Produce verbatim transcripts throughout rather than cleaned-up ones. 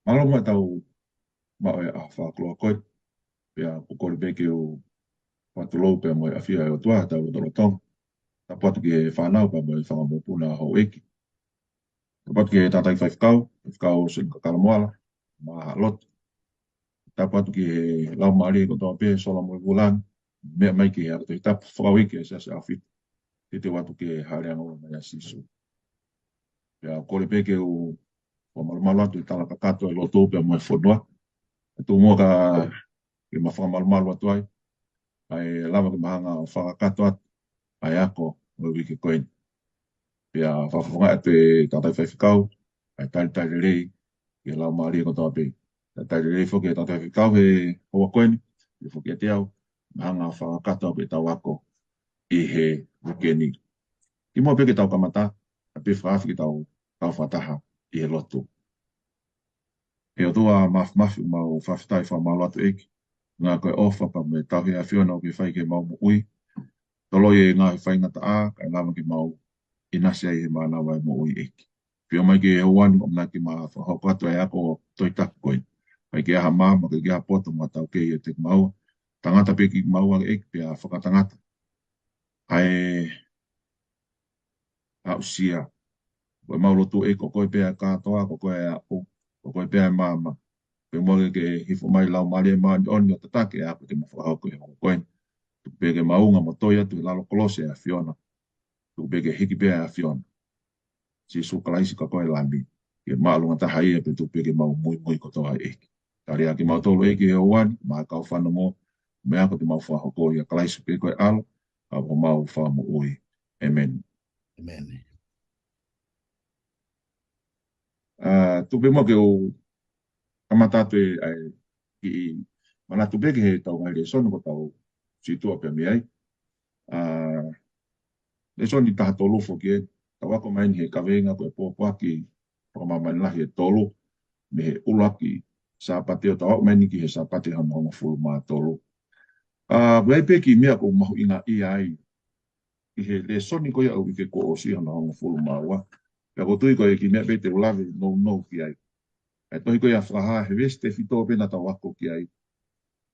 Mālō mo e tau maʻu e ʻaho fakakoloa ko eni. Pea ʻoku ou kole pē ke u fakatulou pea mo e ʻafio ʻa e ʻOtua ʻi hotau lotolotonga. Tapu atu ki he fānau pea mo e fanga mokopuna houʻeiki. Tapu atu ki he tangataʻeiki faifekau, faifekau Seni Kakala Moala, mo e lotu. Tapu atu ki he laumālie kotoa pē, Sola Moevulangi, meʻa mai ki he ako Tohi Tapu fakauike ʻa e Siasi ʻAhofitu. Teuteu atu ki he Haleakalaka ʻo Sīsū. Pea ʻoku ou kole pē ke u fakamalumalu atu e tala kakato e lotu pea mo e fonua. ʻE tuku muʻa ke ma fakamalumalu atu ai, kae lava ke ma hanga ʻo fakakakato atu ʻa e ako ʻo e uike ko eni. Pea fakafofongaʻi atu e tangataʻeiki faifekau ʻa e talitali lelei ki he laumālie kotoa pē. Talitali lelei foki e tangataʻeiki faifekau he houa ko eni, pea foki ʻiate au, ma hanga ʻo fakakakato ʻaki ʻetau ako ʻi he uike ni. Kimuʻa pē ke tau kamata, ʻoku ou fie fakaafe ke tau kau fakataha ʻi he lotu. ʻE ʻOtua Māfimafi, ʻoku mau fakafetaʻi fakamālō atu ʻEiki, koeʻuhi ko e ʻofa pea mo e tauhi ʻa e ʻAfiona ʻoku ke fai ki heʻemau moʻui. Toloi e ngaahi faingataʻa, kae lava ke mau ʻinasi ai he mānava ʻo e moʻui ʻEiki. ʻAfio mai ki he houa ni, ʻoku mau ʻamanaki ke ma fakahoko atu ʻa e ako Tohi Tapu ko eni. ʻIkai ke ʻi ai ha maama, ʻikai ke ʻi ai ha poto mo ha taukei ʻiate kimaua. Tangata pē kimaua ʻEiki pea fakatangata ʻa e aʻusia. Ko ʻemau lotu ʻEiki, ko koe pē ʻa e kātoa, ko koe ʻa e aʻu, ko koe pē ʻa e maama. Pea mo ke ke hifo mai Laumālie Māʻoniʻoni ʻo tataki ʻa e ako te mau fakahoko he houa ko eni. Tuku pē ke mau unga mo toi atu he lalo kolosi ʻa e ʻAfiona. Tuku pē ke hiki pē ʻa e ʻAfiona. Sīsū Kalaisi ko e Lami, ke māʻolunga taha ia pea tuku pē ke mau muimui kotoa ʻEiki. Tali ʻaki kimautolu ʻEiki he houa ni, mo e kau fanongo, mo e ako te mau fakahoko ʻia Kalaisi pē ko e ʻAlo, ʻa homau Fakamoʻui. ʻĒmeni. ʻĒmeni. ʻA, tuku pē muʻa ke u kamata atu e, ʻa e, kiʻi manatu pē ki he tau ngaahi lēsoni kuo tau situʻa pē mei ai. ʻA, lēsoni taha tolu foki ē, tau ako mai eni he kaveinga ko e pōpoaki fakamāmani lahi ʻe tolu, mei he ʻuluaki Sāpate ʻo tau aʻu mai eni ki he Sāpate hono hongofulu mā tolu. ʻA, ʻoku ʻi ai pē kiʻi meʻa ʻoku ou mahuʻingaʻia ai ʻi he lēsoni ko ia ʻo e uike kuo ʻosi hono hongofulu mā ua. Pea ʻoku ou tui ko e kiʻi meʻa pē te u lave nounou ki ai. ʻA e tohi ko ia Fakahā, he veesi tefito pē naʻa tau ako ki ai.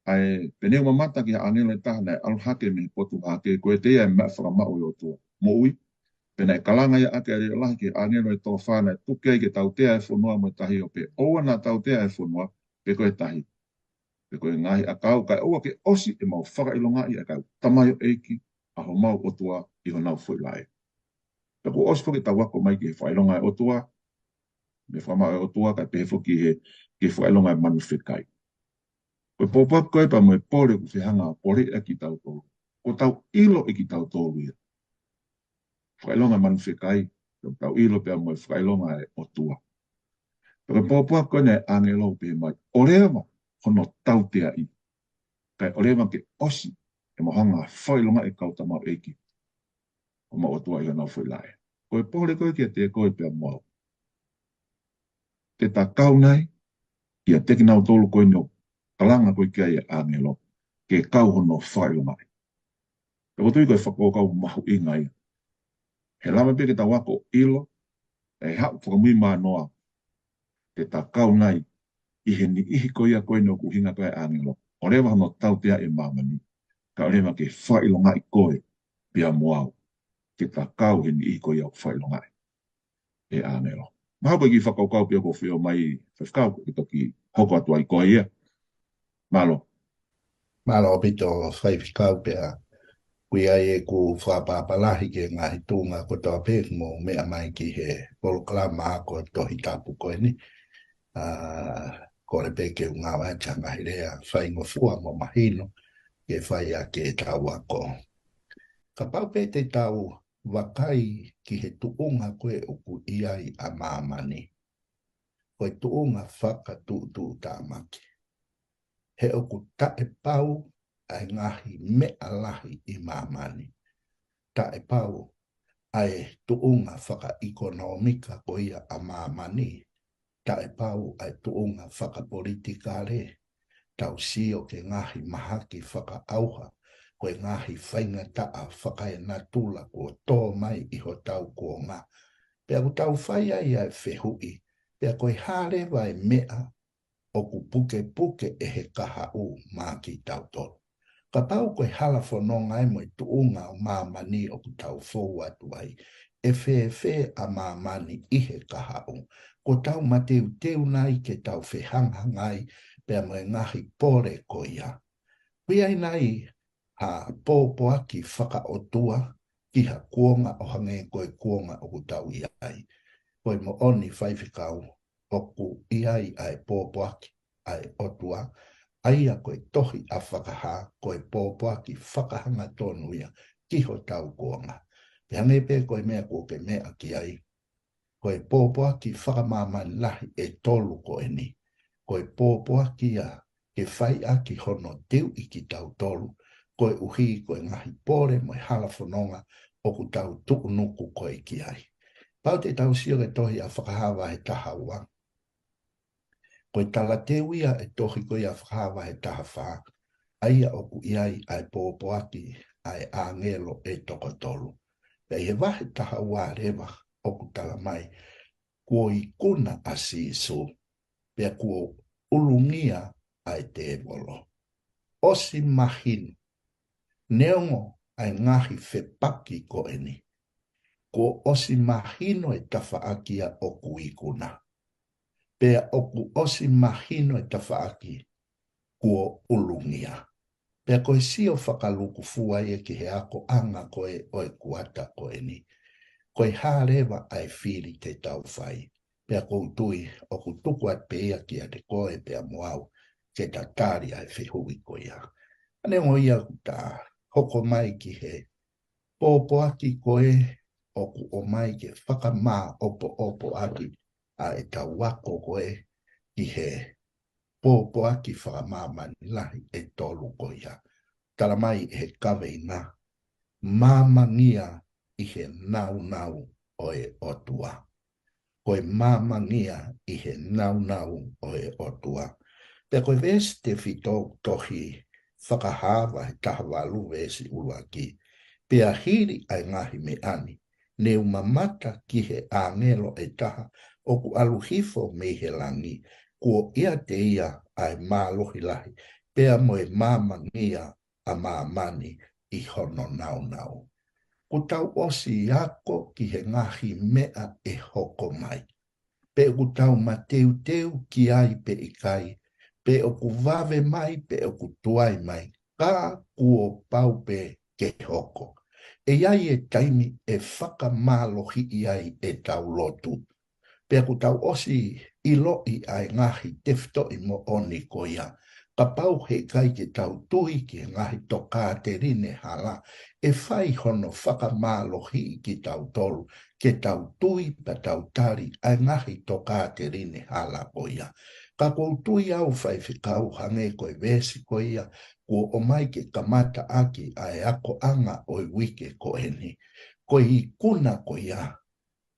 ʻA e, pea ne u mamata ki he ʻāngelo ʻe taha naʻe ʻalu hake mei he potu hahake, ko e teia e meʻa fakamaʻu ʻe he ʻOtua. Moʻui, pea naʻe kalanga ia ʻaki ʻa e leʻo lahi ki he ʻāngelo ʻe toko fā naʻe tuki ai ke tautea ʻa e fonua mo e tahi, ʻo pehē, ʻoua naʻa tautea ʻa e fonua, pe ko e tahi, pe ko e ngaahi ʻakau, kae ʻoua ke ʻosi ʻemau fakaʻilongaʻi ʻa e kau tamaioʻeiki ʻa homau ʻOtua ʻi honau foʻi laʻe. Pea kuo ʻosi foki ʻetau ako mai ki he fakaʻilonga ʻo e ʻOtua, mo e fakamaʻu ʻo e ʻOtua, kae pehē foki he, ki he fakaʻilonga ʻo e manu fekai. Ko e pōpoaki ko ē pea mo e pole ʻoku fehanga ʻo pole ʻaki kitautolu, kuo tau ʻilo ʻe kitautolu ia. Fakaʻilonga ʻo e manu fekai, ʻoku tau ʻilo pea mo e fakaʻilonga ʻo e ʻOtua. Pea ko e pōpoaki ko ē ʻa e ʻāngelo ʻoku pehē mai, ʻoua leva hono tauteaʻi, kae ʻoua leva ke ʻosi ʻemau hanga ʻo fakaʻilongaʻi e kau tamaioʻeiki ʻa homau ʻOtua ʻi honau foʻi laʻe. Ko e pole ko ē kiate koe pea mo au. Te ta kau nai kiate kinautolu ko eni ʻoku kalanga ko ē ki ai e ʻāngelo, ke kau hono fakaʻilongaʻi? Pea ʻoku ou tui ko e fakakaukau mahuʻinga ia. He lava pē ke tau ako ʻo ʻilo, ʻe haʻu fakamuimui noa, te ta kau nai ʻi he niʻihi ko ia ko eni ʻoku ʻuhinga ki ai e ʻāngelo, ʻoua leva hono tauteaʻi e māmani, kae ʻoua leva ke fakaʻilongaʻi koe pea mo au, ke ta kau he niʻihi ko ia ʻoku fakaʻilongaʻi ʻe he ʻāngelo. Mahalo ko e kiʻi fakakaukau pē ia ʻoku ou fie ʻomai, faifekau, ke toki hoko atu ai ko ia. Mālō. Mālō ʻaupito faifekau, pea ʻoku ʻi ai ʻeku fakaʻapaʻapa lahi ki he ngaahi tuʻunga kotoa pē ʻoku mou meʻa mai ki he polokalama ako Tohi Tapu ko eni. ʻA, kole pē ke u ngāueʻaki ha ngaahi lea faingofua mo mahino ke fai ʻaki ʻetau ako. Kapau pē te tau vakai ki he tuʻunga ko ē ʻoku ʻi ai ʻa māmani, ko e tuʻunga fakatuʻutuʻutāmaki. He ʻoku taʻepau ʻa e ngaahi meʻa lahi ʻi māmani. Taʻepau ʻa e tuʻunga fakaʻekonōmika ko ia ʻa māmani. Taʻepau ʻa e tuʻunga fakapolitikale. Tau sio ki he ngaahi mahaki fakaʻauha, ko e ngaahi faingataʻa fakaenatula kuo tō mai ʻi hotau kuonga. Pea ʻoku tau fai ai ʻa e fehuʻi, pea ko e hā leva e meʻa ʻoku pukepuke ʻe he kahaʻu maʻa kitautolu. Kapau ko e hala fononga ē mo e tuʻunga ʻo māmani ʻoku tau fou atu ai, ʻe fēfē ʻa māmani ʻi he kahaʻu? Kuo tau mateuteu nai ke tau fehangahangai pea mo e ngaahi pole ko ia? Kuo ʻi ai nai ha pōpoaki fakaʻotua ki ha kuonga ʻo hangē ko e kuonga ʻoku tau ʻi ai? Ko e moʻoni, faifekau, ʻoku ʻi ai ʻa e pōpoaki ʻa e ʻOtua, ʻa ia ko e tohi ʻa Fakahā, ko e pōpoaki fakahangatonu ia ki hotau kuonga. Pea hangē pē ko e meʻa kuo ke meʻa ki ai, ko e pōpoaki fakamāmani lahi ʻe tolu ko eni. Ko e pōpoaki ia ke fai ʻaki hono teuʻi kitautolu, koeʻuhi ko e ngaahi pole mo e hala fononga ʻoku tau tuʻunuku ko ē ki ai. Pau te tau sio ki he tohi ʻa Fakahā vahe taha ua. Ko e talateu ia ʻe tohi ko ia ʻa Fakahā vahe taha fā, ʻa ia ʻoku ʻi ai ʻa e pōpoaki ʻa e ʻāngelo ʻe toko tolu. Pea ʻi he vahe taha ua leva ʻoku tala mai, kuo ikuna ʻa Sīsū, pea kuo ulungia ʻa e tēvolo. ʻOsi mahino, neongo ʻa e ngaahi fepaki ko eni, kuo ʻosi mahino e tafaʻaki ia ʻoku ikuna. Pea ʻoku ʻosi mahino e tafaʻaki kuo ulungia. Pea ko e sio fakalūkufua ia ki he akoʻanga ko ē ʻo e kuata ko eni, ko e hā leva ʻa e fili te tau fai? Pea ʻoku ou tui ʻoku tuku atu pē ia kiate koe pea mo au ke ta tali ʻa e fehuʻi ko ia. Neongo ia ʻoku ta hoko mai ki he pōpoaki ko ē ʻoku ʻomai ke fakamāʻopoʻopo ʻaki ʻa ʻetau ako ko ē ki he pōpoaki fakamāmani lahi ʻe tolu ko ia. Tala mai ʻe he kaveinga, māmangia ʻi he nāunau ʻo e ʻOtua. Ko e māmangia ʻi he nāunau ʻo e ʻOtua. Pea ko e veesi tefito tohi Fakahā vahe taha valu veesi ʻuluaki. Pea hili ʻa e ngaahi meʻa ni, ne u mamata ki he ʻāngelo ʻe taha ʻoku ʻalu hifo mei he langi, kuo ʻiate ia ʻa e mālohi lahi, pea mo e māmangia ʻa māmani ʻi hono nāunau. Kuo tau ʻosi ako ki he ngaahi meʻa ʻe hoko mai. Pe ʻoku tau mateuteu ki ai pe ʻikai, pe ʻoku vave mai, pe ʻoku tuai mai, ka kuo pau pē ke hoko. ʻE ʻi ai e taimi ʻe fakamālohiʻi ai ʻetau lotu. Pea kuo tau ʻosi ʻiloʻi ʻa e ngaahi tefitoʻi moʻoni ko ia. Kapau heʻikai ke tau tui ki he ngaahi tokāteline hala, ʻe fai hono fakamālohiʻi kitautolu ke tau tui pea tau tali ʻa e ngaahi tokāteline hala ko ia. Ka ʻoku ou tui au, faifekau, hangē ko e veesi ko ia kuo ʻomai ke kamata ʻaki ʻa e akoʻanga ʻo e uike ko eni, ko e ikuna ko ia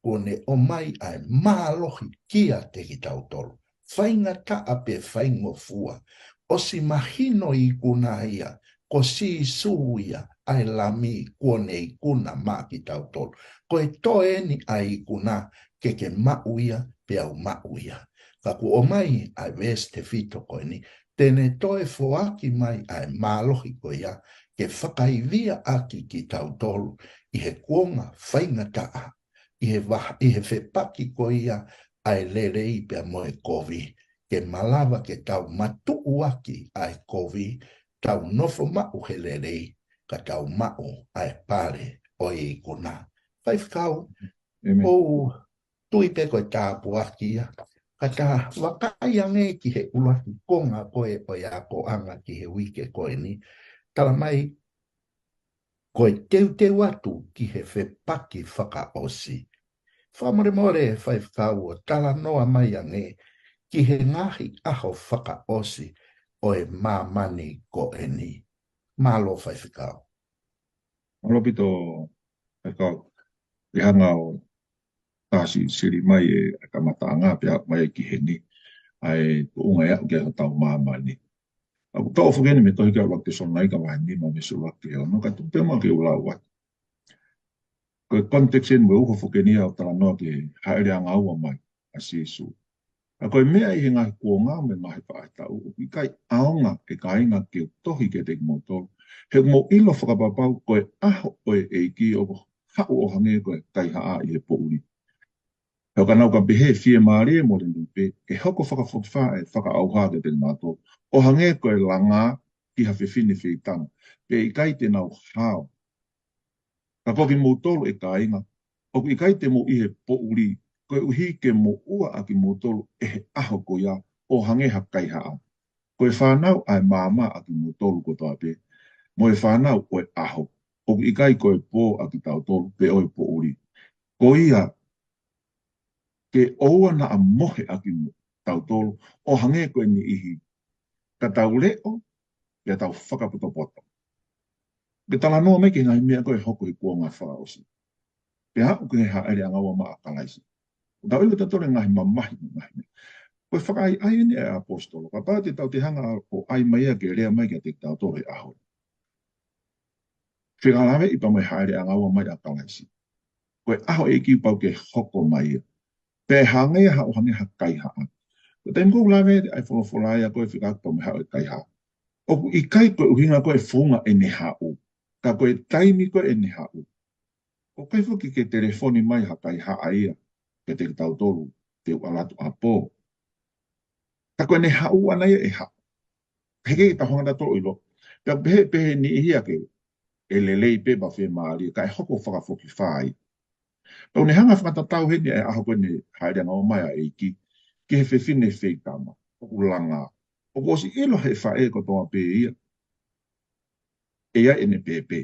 kuo ne ʻomai ʻa e mālohi kiate kitautolu. Faingataʻa pē faingofua, ʻosi mahino ikuna ia, ko Sīsū ia ʻa e Lami kuo ne ikuna maʻa kitautolu. Ko e toe eni ʻa e ikuna ke ke maʻu ia, pea u maʻu ia. Ka kuo ʻomai ʻa e veesi tefito ko eni, te ne toe foaki mai ʻa e mālohi ko ia, ke fakaivia ʻaki kitautolu ʻi he kuonga faingataʻa, ʻi he vaha, ʻi he fepaki ko ia ʻa e lelei pea mo e kovi, ke malava ke tau matuʻuaki ʻa e kovi, tau nofo maʻu he lelei, ka tau maʻu ʻa e pale ʻo e ikuna. Faifekau, ʻEmeni. ʻOku ou tui pē ko e tāpuaki ia. Ka ta vakai ange ki he ʻuluaki konga ko ē ʻo e akoʻanga ki he uike ko eni. Tala mai, ko e teuteu atu ki he fepaki fakaʻosi. Fakamolemole faifekau ʻo talanoa mai ange ki he ngaahi ʻaho fakaʻosi ʻo e māmani ko eni. Mālō faifekau. Mālō ʻaupito, faifekau. ʻI he hanga ʻo tasi sili mai e kamataʻanga pea mai ki heni, ʻa e tuʻunga ʻe aʻu ki ai hotau māmani. ʻOku toʻo foki eni mei he tohi ko ia ʻUluaki Tesalonaika vahe nima veesi ʻuluaki ki he ono, ka tuku pē muʻa ke u lau atu. Ko e context eni mo e uho foki eni ʻo e talanoa ki he hāʻele angaua mai ʻa Sīsū. Ka ko e meʻa ʻi he ngaahi kuonga mo e ngaahi faʻahitaʻu, ʻoku ʻikai ʻaonga ʻe kāinga ke u tohi kiate kimoutolu. He ʻoku mou ʻilo fakapapau ko e ʻaho ʻo e ʻEiki ʻoku haʻu ʻo hangē ko e kaihaʻa ʻi he poʻuli. He ʻo ka nau ka pehē fiemālie mo lenei pē, ʻe hoko fakafokifā ʻa e fakaʻauha kiate kinautolu, ʻo hangē ko e langa ki ha fefine feitama, pea ʻikai te nau hao. Ka ko kimoutolu ʻe kāinga, ʻoku ʻikai te mou ʻi he poʻuli, koeʻuhi ke moʻua ʻa kimoutolu ʻe he ʻaho ko ia, ʻo hangē ha kaihaʻa. Ko e fānau ʻa e maama ʻa kimoutolu kotoa pē, mo e fānau ʻo e ʻaho, ʻoku ʻikai ko e pō ʻa kitautolu, pe ʻo e poʻuli. Ko ia, ke ʻoua naʻa mohe ʻa kimoutolu, ʻo hangē ko e niʻihi, ka tau leʻo, pea tau fakapotopoto. Ke talanoa mai ki he ngaahi meʻa ko ē ʻe hoko he kuonga fakaʻosi. Pea aʻu ki he hāʻele ʻanga ua mai ʻa Kalaisi. Tau ʻilo tautolu e ngaahi mamahi mo e ngaahi meʻa. Ko e fakaʻaiʻai eni ʻa e ʻaposetolo. Kapau te tau te hanga ʻo ʻai mai ia ke lea mai kiate kitautolu he ʻaho. Fekalaveʻi pea mo e hāʻele ʻanga ua mai ʻa Kalaisi. Ko e ʻaho ʻEiki pau ke hoko mai ia. Pea hangē ia haʻu hangē ha kaihaʻa. Ko e taimi ko ē ʻoku lave ai e folofola ia ko e fekauʻaki pea mo e haʻu e kaihaʻa. ʻOku ʻikai ko e ʻuhinga ko e founga ʻene haʻu. Ka ko e taimi ko ē ʻene haʻu. ʻOku ʻikai foki ke telefoni mai ha kaihaʻa ia kiate kitautolu, te u ʻalu atu ʻa pō. Ka ko ʻene haʻu ʻana ia ʻe haʻu. He ʻikai ke tau hanga tautolu ʻo ʻilo. Pea pehē, pehē niʻihi ia ke, ʻe lelei pē pea fiemālie, ka ʻe hoko fakafokifā ia. Pea ʻoku ne hanga fakatatau heni e ʻaho ko eni hāʻele ʻanga ua mai ʻa e ʻEiki, ki he fefine feitama, ʻoku langa. ʻOku ʻosi ʻilo he faʻē kotoa pē ia. ʻE ʻi ai ʻene pēpē.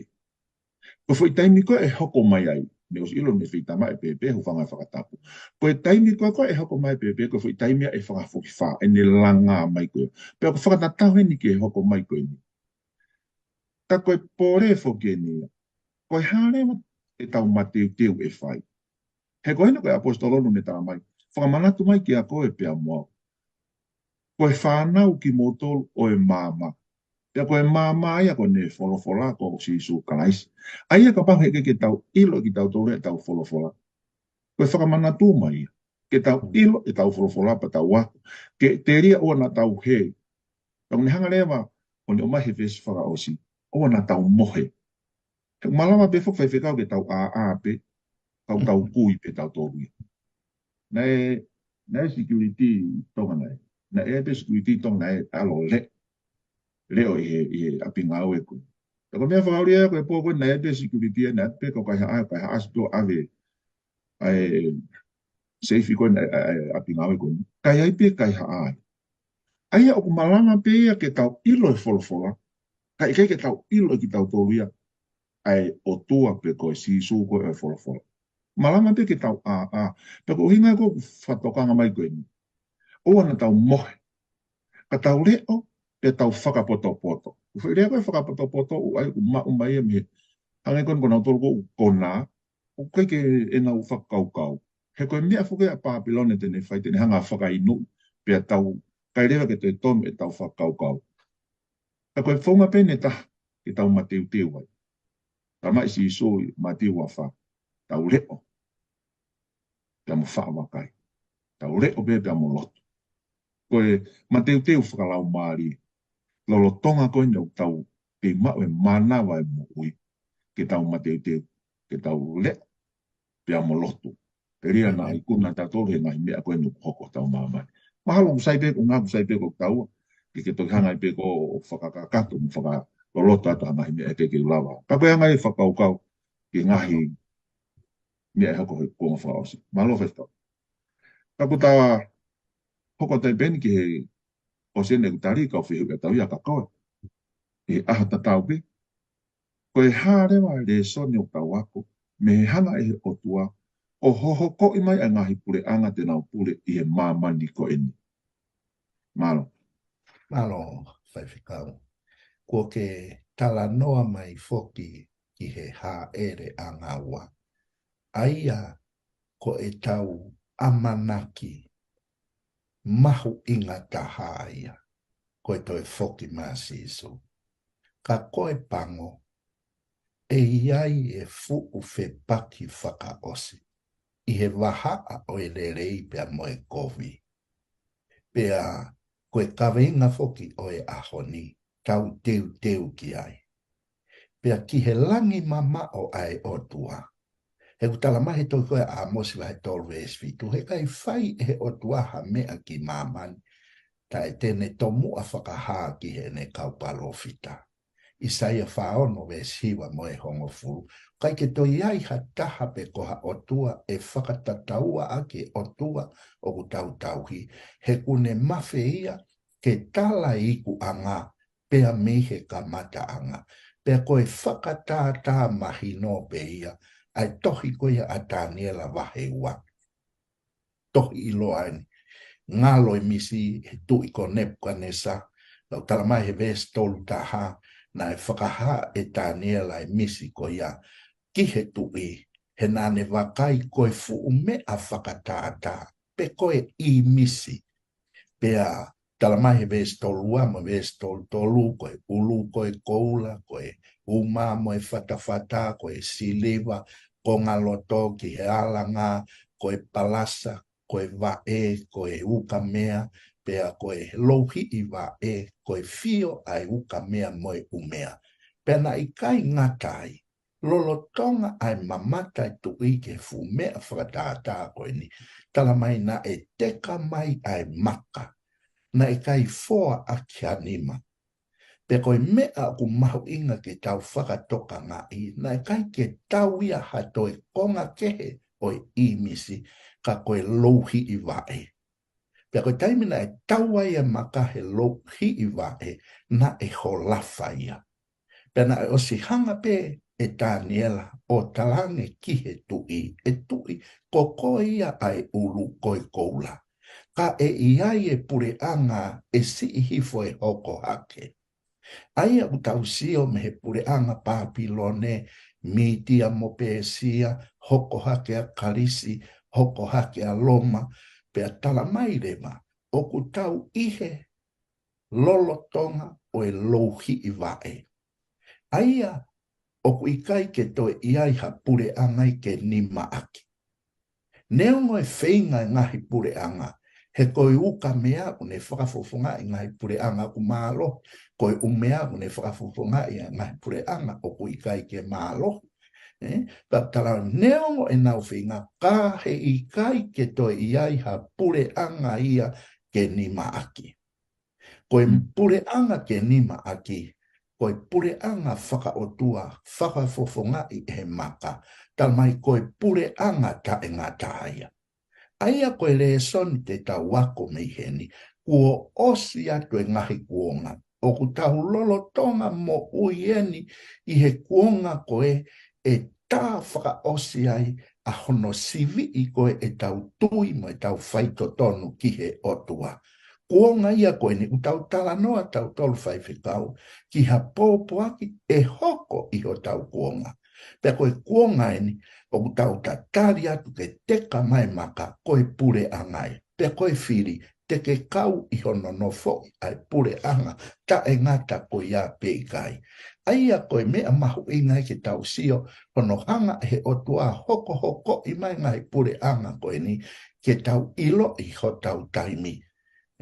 Ko e foʻi taimi ko ē ʻe hoko mai ai, ne ʻosi ʻilo ne feitama e pēpē, hūfanga he fakatapu. Ko e taimi ko ē ko ē ʻe hoko mai e pēpē, ko e foʻi taimi ia ʻe fakafokifā, ʻene langa mai ko ē. Pea ʻoku fakatatau heni ki he hoko mai ko eni. Ka ko e pole foki eni ia. Ko e hā leva ʻetau mateuteu ʻe fai. He ko ena ko e ʻaposetolo ʻoku ne tala mai. Fakamanatu mai kiate koe pea mo au. Ko e fānau kimoutolu ʻo e maama. Pea ko e maama ia ko ʻene folofola ko Sīsū Kalaisi. ʻA ia kapau he ʻikai ke tau ʻilo kitautolu ʻetau folofola. Ko e fakamanatu mai ia. Ke tau ʻilo ʻetau folofola pea tau ako. Ke telia ʻoua naʻa tau hē. Pea ʻoku ne hanga leva, ʻo ne ʻomai he veesi fakaʻosi. ʻOua naʻa tau mohe. He ʻoku malava pē foki faifekau ke tau ʻāʻā pē, tau tau kui pē tautolu ia. Naʻe, naʻe security ʻi Tonga naʻe. Naʻe pē security ʻi Tonga naʻe ʻalu ʻo leʻo. Leʻo ʻi he, ʻi he ʻapi ngāue ko ē. Ka ko e meʻa fakaʻuli ia ko e pō ko ē naʻe pē security ia naʻe pē ko e kaihaʻa, kaihaʻasi pē ʻo ʻave ʻa e seifi ko ē ʻa e, ʻa e, ʻa e ʻapi ngāue ko eni. Ka ʻi ai pē kaihaʻa ai. ʻA ia ʻoku malanga pē ia ke tau ʻilo e folofola. Ka ʻikai ke tau ʻilo ʻe kitautolu ia. ʻA e ʻOtua pe ko e Sīsū ko ē ʻo e folofola. Malanga pē ke tau ʻāʻā. Pea ko e ʻuhinga ko ē ʻoku fakatokanga mai ko eni. ʻOua naʻa tau mohe. Ka tau leʻo, pea tau fakapotopoto. ʻOku foʻi lea ko e fakapotopoto, ʻoku ʻai ʻoku maʻu mai ia mei he. Hangē ko eni ko nautolu ko ē ʻoku konā, ʻoku ʻikai ke ʻenau fakakaukau. He ko e meʻa foki ʻa Pāpilone te ne fai, te ne hanga fakainu, pea tau, ʻikai leva ke toe tonu ʻetau fakakaukau. Ka ko e founga pē ʻe taha, ke tau mateuteu ai. Tala mai ʻe Sīsū ʻi Mātiu ua fā, tau leʻo. Pea mo faʻa vakai. Tau leʻo pē pea mo lotu. Ko e mateuteu fakalaumālie. Lolotonga ko eni ʻoku tau kei maʻu e mānava e moʻui. Ke tau mateuteu. Ke tau leʻo. Pea mo lotu. Telia naʻa ikuna tautolu he ngaahi meʻa ko eni ʻoku hoko tau māmani. Mahalo ʻoku sai pē, ʻoku ngā ʻoku sai pē ko taua. Ke ke toki hanga ai pē ko ʻo fakakakato, mo fakaloloto atu ha ngaahi meʻa ke ke lava. Ka ko e anga e fakakaukau, ke ngaahi meʻa ʻe hoko he kuonga fakaʻosi. Mālō faifekau. Ka ko ta hoko atu ai pē eni ki he ʻosi eni ʻeku tali kau fehuʻi ʻa tau ia ka koe. ʻI he ʻaho tatau pē. Ko e hā leva e lēsoni ʻoku tau ako, mei he hanga ʻe he ʻOtua, ʻo hohokoʻi mai ʻa e ngaahi puleʻanga te nau pule ʻi he māmani ko eni. Mālō. Mālō, faifekau. Kuo ke talanoa mai foki ki he hāʻele ʻanga ua. ʻA ia ko ʻetau ʻamanaki mahuʻinga taha ia, ko e toe foki mai ʻa Sīsū. Ka ko e pango, ʻe ʻi ai e fuʻu fepaki fakaʻosi, ʻi he vahaʻa ʻo e lelei pea mo e kovi. Pea ko e kaveinga foki ʻo e ʻaho ni, tau teuteu ki ai. Pea ki he langi mamaʻo ʻa e ʻOtua. He ʻoku tala mai he tohi ko ē ʻa ʻĀmosi vahe tolu veesi fitu, he ʻikai fai ʻe he ʻOtua ha meʻa ki māmani, taʻe te ne tomuʻa fakahā ki heʻene kau palōfita. ʻAisea fā ono veesi hiva mo e hongofulu. ʻIkai ke toe ʻi ai ha taha pe ko ha ʻotua ʻe fakatataua ʻaki e ʻOtua ʻoku tau tauhi, he ʻoku ne mafeia ke tala e ikuʻanga pea mei he kamataʻanga. Pea ko e fakatātā mahino pē ia ʻa e tohi ko ia ʻa Taniela vahe ua. Tohi ʻiloa eni. Ngalo e misi he tuʻi ko Nepukanesa, naʻe tala mai he veesi tolu taha, naʻe fakahā ʻe Taniela e misi ko ia ki he tuʻi, he naʻa ne vakai ko e fuʻu meʻa fakatātā, pe ko e ʻīmisi. Pea tala mai he veesi tolu ua mo e veesi tolu tolu, ko e ʻulu, ko e koula, ko e uma mo e fatafata, ko e siliva, ko e ngaloto ki he alanga, ko e palasa, ko e vaʻe, ko e ukamea, pea ko e louhiʻi vaʻe, ko e fio ʻa e ukamea mo e umea. Pea naʻe ʻikai ngata ai, lolotonga ʻa e mamata e tuʻi ki he fuʻu meʻa fakatātā ko eni, tala mai naʻe teka mai ʻa e maka, naʻe ʻikai foa ʻaki ha nima. Pea ko e meʻa ʻoku mahuʻinga ke tau fakatokangaʻi, naʻe ʻikai ke tau ia ha toe konga kehe ʻo e ʻīmisi, ka ko e louhiʻi vaʻe. Pea ko e taimi naʻe tau ai e maka he louhiʻi vaʻe, naʻe holafa ia. Pea naʻe ʻosi hanga pē ʻe Taniela ʻo talaange ki he tuʻi, ʻe tuʻi, ko koe ia ʻa e ʻulu, ko e koula. Ka ʻe ʻi ai e puleʻanga ʻe siʻi hifo e hoko hake. ʻA ia ʻoku tau sio mei he puleʻanga Papilone, Mītia mo Pēsia, hoko hake ʻa Kalisi, hoko hake ʻa Loma, pea tala mai leva, ʻoku tau ʻi he lolotonga ʻo e louhiʻi vaʻe. ʻA ia ʻoku ʻikai ke toe ʻi ai ha puleʻanga ia ke nima ʻaki. Neongo e feinga e ngaahi puleʻanga, he ko e ukamea ʻoku ne fakafofongaʻi e ngaahi puleʻanga ʻoku mālohi, ko e umea ʻoku ne fakafofongaʻi e ngaahi puleʻanga ʻoku ʻikai ke mālohi. ʻE, pea tala neongo ʻenau feinga, ka he ʻikai ke toe ʻi ai ha puleʻanga ia ke nima ʻaki. Ko e puleʻanga ke nima ʻaki, ko e puleʻanga fakaʻotua, fakafofongaʻi ʻe he maka, tala mai ko e puleʻanga taʻengata ia. ʻA ia ko e lēsoni te tau ako mei heni, kuo ʻosi atu e ngaahi kuonga. ʻOku tau lolotonga moʻui eni ʻi he kuonga ko ē ʻe tā fakaʻosi ai ʻa hono siviʻi ko ē ʻetau tui mo ʻetau faitotonu ki he ʻOtua. Kuonga ia ko eni ʻoku tau talanoa tautolu faifekau ki ha pōpoaki ʻe hoko ʻi hotau kuonga. Pea ko e kuonga eni ʻoku tau tatali atu ke teka mai maka ko e puleʻanga ia. Pea ko e fili, te ke kau ʻi hono nofoʻi ʻa e puleʻanga taʻengata ko ia pe ʻikai. ʻA ia ko e meʻa mahuʻinga ia ke tau sio, hono hanga ʻe he ʻOtua hokohokoʻi mai ngaahi puleʻanga ko eni ke tau ʻiloʻi hotau taimi.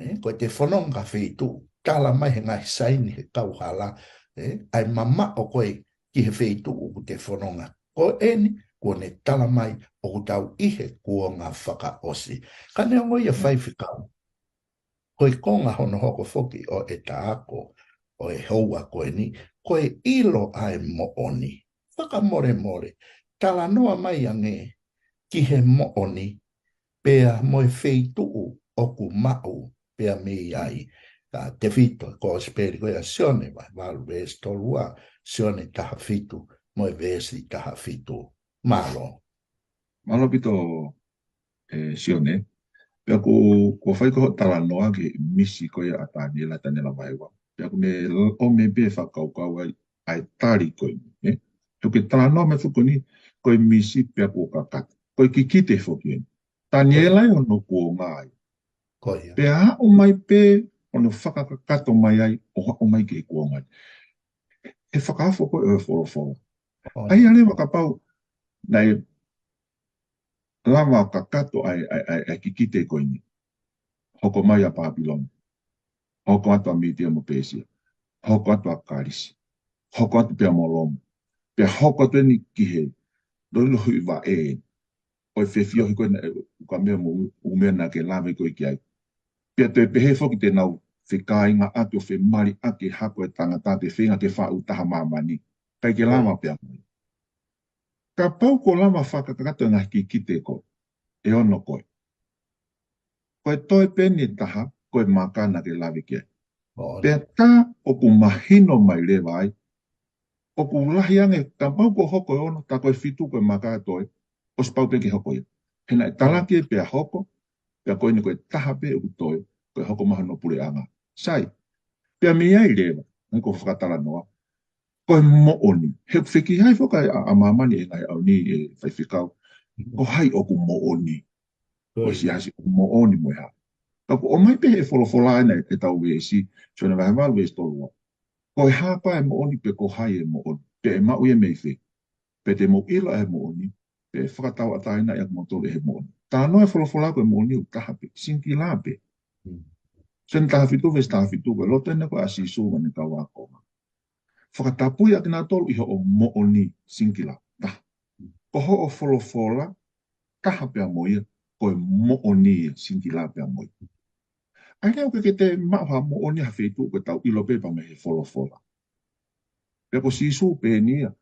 ʻE, ko e te fononga feituʻu, tala mai he ngaahi saini he kauhala, ʻe, ʻa e mamaʻo ko ē ki he feituʻu ʻoku te fononga. Ko eni, kuo ne tala mai ʻoku tau ʻi he kuonga fakaʻosi. Ka neongo ia faifekau, ko e konga hono hoko foki ʻo e taako ʻo e houa ko eni, ko e ʻilo ʻa e moʻoni. Fakamolemole, talanoa mai ange ki he moʻoni, pea mo e feituʻu ʻoku maʻu pea mei ai. Ka tefito, Kosipeli ko ia Sione, vahe valu veesi tolu ua, Sione taha fitu, mo e veesi taha fitu. Mālō. Mālō ʻaupito, ʻe Sione. Pea ko, ko fai ko hoʻo talanoa ki he misi ko ia ʻa Taniela, Taniela vahe ua. Pea ʻoku ne ʻomai pē fakakaukau ai, ʻa e tali ko eni, ʻe? Tuku ke talanoa mai foki ko eni, ko e misi pea kuo kakato. Ko e kikite foki eni. Taniela ʻi hono kuonga ai. Ko ia. Pea haʻu mai pē hono fakakakato mai ai, ʻo haʻu mai ki he kuonga ni. He fakahafo ko ē ʻo e folofola. Ko ia. ʻA ia leva kapau, naʻe lava kakato ʻa e, ʻa e, ʻa e, ʻa e kikite ko eni. Hoko mai ʻa Pāpilone. Hoko atu ʻa Mītia mo Pēsia. Hoko atu ʻa Kalisi. Hoko atu pea mo Loma. Pea hoko atu eni ki he loilohi vaʻe ʻo e fefiohi ko ena ʻe ukamea mo umea naʻa ke lave ko ē ki ai. Pea toe pehē foki te nau fekāinga ʻaki ʻo femali ʻaki e hako e tangata te feinga ke faʻu taha māmani. ʻIkai ke lava pea mo ia. Kapau ko lava fakakakato e ngaahi kikite ko ē, ʻe ono ko ē. Ko e toe pē eni ʻe taha, ko e maka naʻa ke lave ki ai. Pea tā ʻoku mahino mai leva ai, ʻoku lahi ange, kapau ko hoko e ono, tā ko e fitu ko e maka ʻe toe, ʻosi pau pē ke hoko ia. He naʻe talaki pea hoko, pea ko eni ko e taha pē ʻoku toe, ko e hoko mai hono puleʻanga. Sai, pea mei ai leva, ʻa ia ko e fakatalanoa, ko e moʻoni. He ʻoku fekihai foki ʻa, ʻa māmani ʻi he ngaahi ʻaho ni ʻe faifekau. Ko hai ʻoku moʻoni. Ko e siasi ʻoku moʻoni mo e hā. Ka ʻoku ʻomai pē he folofola ena ʻe tau veesi, Sione vahe valu veesi tolu ua. Ko e hā pē ʻa e moʻoni pe ko hai ʻe moʻoni. Pe ʻe maʻu ia mei fē. Pea te mou ʻilo ʻa e moʻoni. Pea ʻe fakatauʻatāinaʻi ʻa kimoutolu ʻe he moʻoni. Talanoa e folofola ko e moʻoni ʻoku taha pē. Singila pē. Sione taha fitu veesi taha fitu ko e loto ena ko ē ʻa Sīsū mo ʻene kau ākonga. Fakatapui ʻa kinautolu ʻi hoʻo moʻoni singila. Taha. Ko hoʻo folofola, taha pea mo ia, ko e moʻoni ia singila pea mo ia. ʻA ia ʻoku ʻikai ke te maʻu ha moʻoni ha feituʻu ko e tau ʻilo pē pea mei he folofola. Pea ko Sīsū pē eni ia,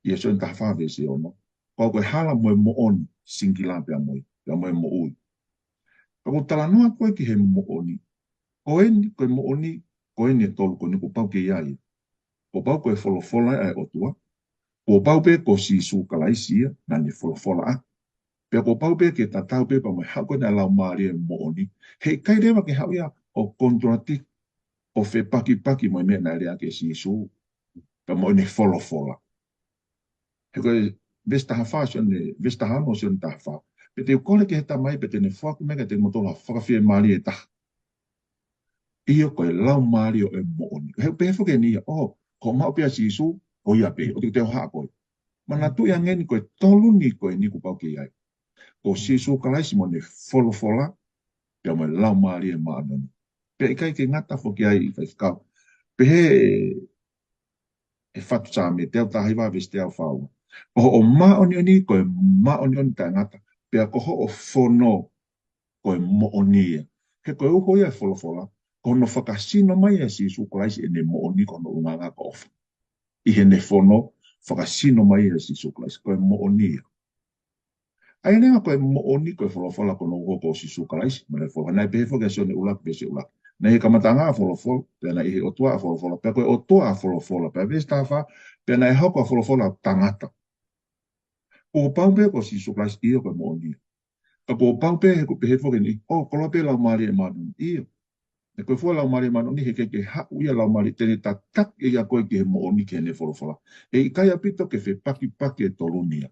ʻia Sione taha fā veesi ono, ko au ko e hala mo e moʻoni singila pea mo ia, pea mo e moʻui. Ka ʻoku talanoa ko ē ki he moʻoni. Ko eni, ko e moʻoni, ko eni ʻe tolu ko eni kuo pau ke ʻi ai. Kuo pau ko e folofola ʻa e ʻOtua. Kuo pau pē ko Sīsū Kalaisi ia, naʻa ne folofola ʻaki. Pea kuo pau pē ke tatau pē pea mo e hako ena ʻa e Laumālie Moʻoni. Heʻikai leva ke haʻu ia ʻo contradict, ʻo fepakipaki mo e meʻa naʻe lea ki ai ʻa Sīsū. Pea mo ʻene folofola. He ko e veesi taha fā, Sione, veesi taha ono, Sione taha fā. Pea te u kole ki he Tamai, pea te ne foaki mai kiate kimoutolu ha fakafiemālie ʻe taha. ʻIo ko e Laumālie ʻo e moʻoni. He ʻoku pehē foki eni ia, ʻo, ko e maʻu pē ʻa Sīsū, ko ia pē, ʻoua te ke toe hohaʻa koe. Manatuʻi ange eni ko e tolu ni ko eni kuo pau ke ʻi ai. Ko Sīsū Kalaisi mo ʻene folofola, pea mo e Laumālie Māʻoniʻoni. Pea ʻikai ke ngata foki ai ʻa e faifekau. Pehē ʻe he fatu Saame, teau taha hiva veesi teau fā ua. Ko hoʻo māʻoniʻoni, ko e māʻoniʻoni taʻengata. Pea ko hoʻo fono, ko e moʻoni ia. He ko e uho ia e folofola, ko hono fakasino mai ʻa Sīsū Kalaisi ʻene moʻoni ko hono ʻulungaanga ko e ʻofa. ʻI heʻene fono, fakasino mai ʻa Sīsū Kalaisi, ko e moʻoni ia. ʻA ia leva ko e moʻoni ko e folofola ko hono uho ko Sīsū Kalaisi, mo e folofola. Naʻe pehē foki ʻa Sione ʻuluaki, veesi ʻuluaki. Naʻe ʻi he kamataʻanga ʻa e folofola, pea naʻe ʻi he ʻOtua ʻa e folofola, pea ko e ʻOtua ʻa e folofola, pea veesi taha fā, pea naʻe hoko ʻa e folofola ʻo tangata. Kuo pau pē ko Sīsū Kalaisi ʻio ko e moʻoni ia. Ka kuo pau pē he ʻoku pehē foki eni, ʻo, koloa pē Laumālie Māʻoniʻoni ʻio. He ko e fua Laumālie Māʻoniʻoni he ʻikai ke haʻu ia Laumālie te ne tataki ia koe ki he moʻoni ki heʻene folofola. ʻE ʻikai ʻaupito ke fepakipaki e tolu ni ia.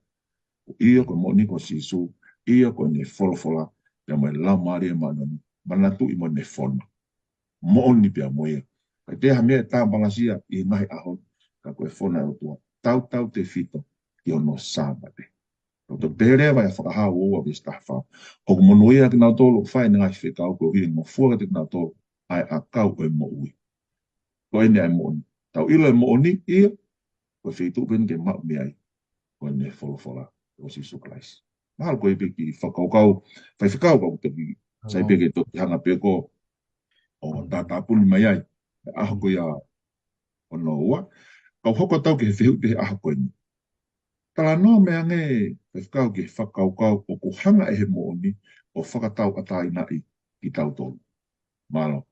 ʻIo ko e moʻoni ko Sīsū, ʻio ko ʻene folofola, pea mo e Laumālie Māʻoniʻoni, manatuʻi mo ʻene fono. Moʻoni pea mo ia. ʻIkai toe ha meʻa ʻe tāpalasia ʻi he ngaahi ʻaho ni, ka ko e fono ʻa e ʻOtua. Tautautefito ki hono Sāpate. Tau toki pehē leva ʻi he Fakahā ua ua veesi taha fā. ʻOku monūʻia kinautolu ʻoku fai ʻenau ngaahi fekau koeʻuhi ʻe ngofua kiate kinautolu ʻa e ʻakau ʻo e moʻui. Ko eni ʻa e moʻoni. Tau ʻilo e moʻoni ʻio, ko e feituʻu pē eni ke maʻu mei ai. Ko ʻene folofola, ko Sīsū Kalaisi. Mahalo ko e pē kiʻi fakakaukau, faifekau kau toki, sai pē ke toki hanga pē ko ʻo tātāpuni mai ai. ʻAho ko ia ono ua. Kau hoko atu ki he fehuʻi pē he ʻaho ko eni. Talanoa mai ange, faifekau ki he fakakaukau ʻoku hanga ʻe he moʻoni ʻo fakatauʻatāinaʻi kitautolu. Mālō.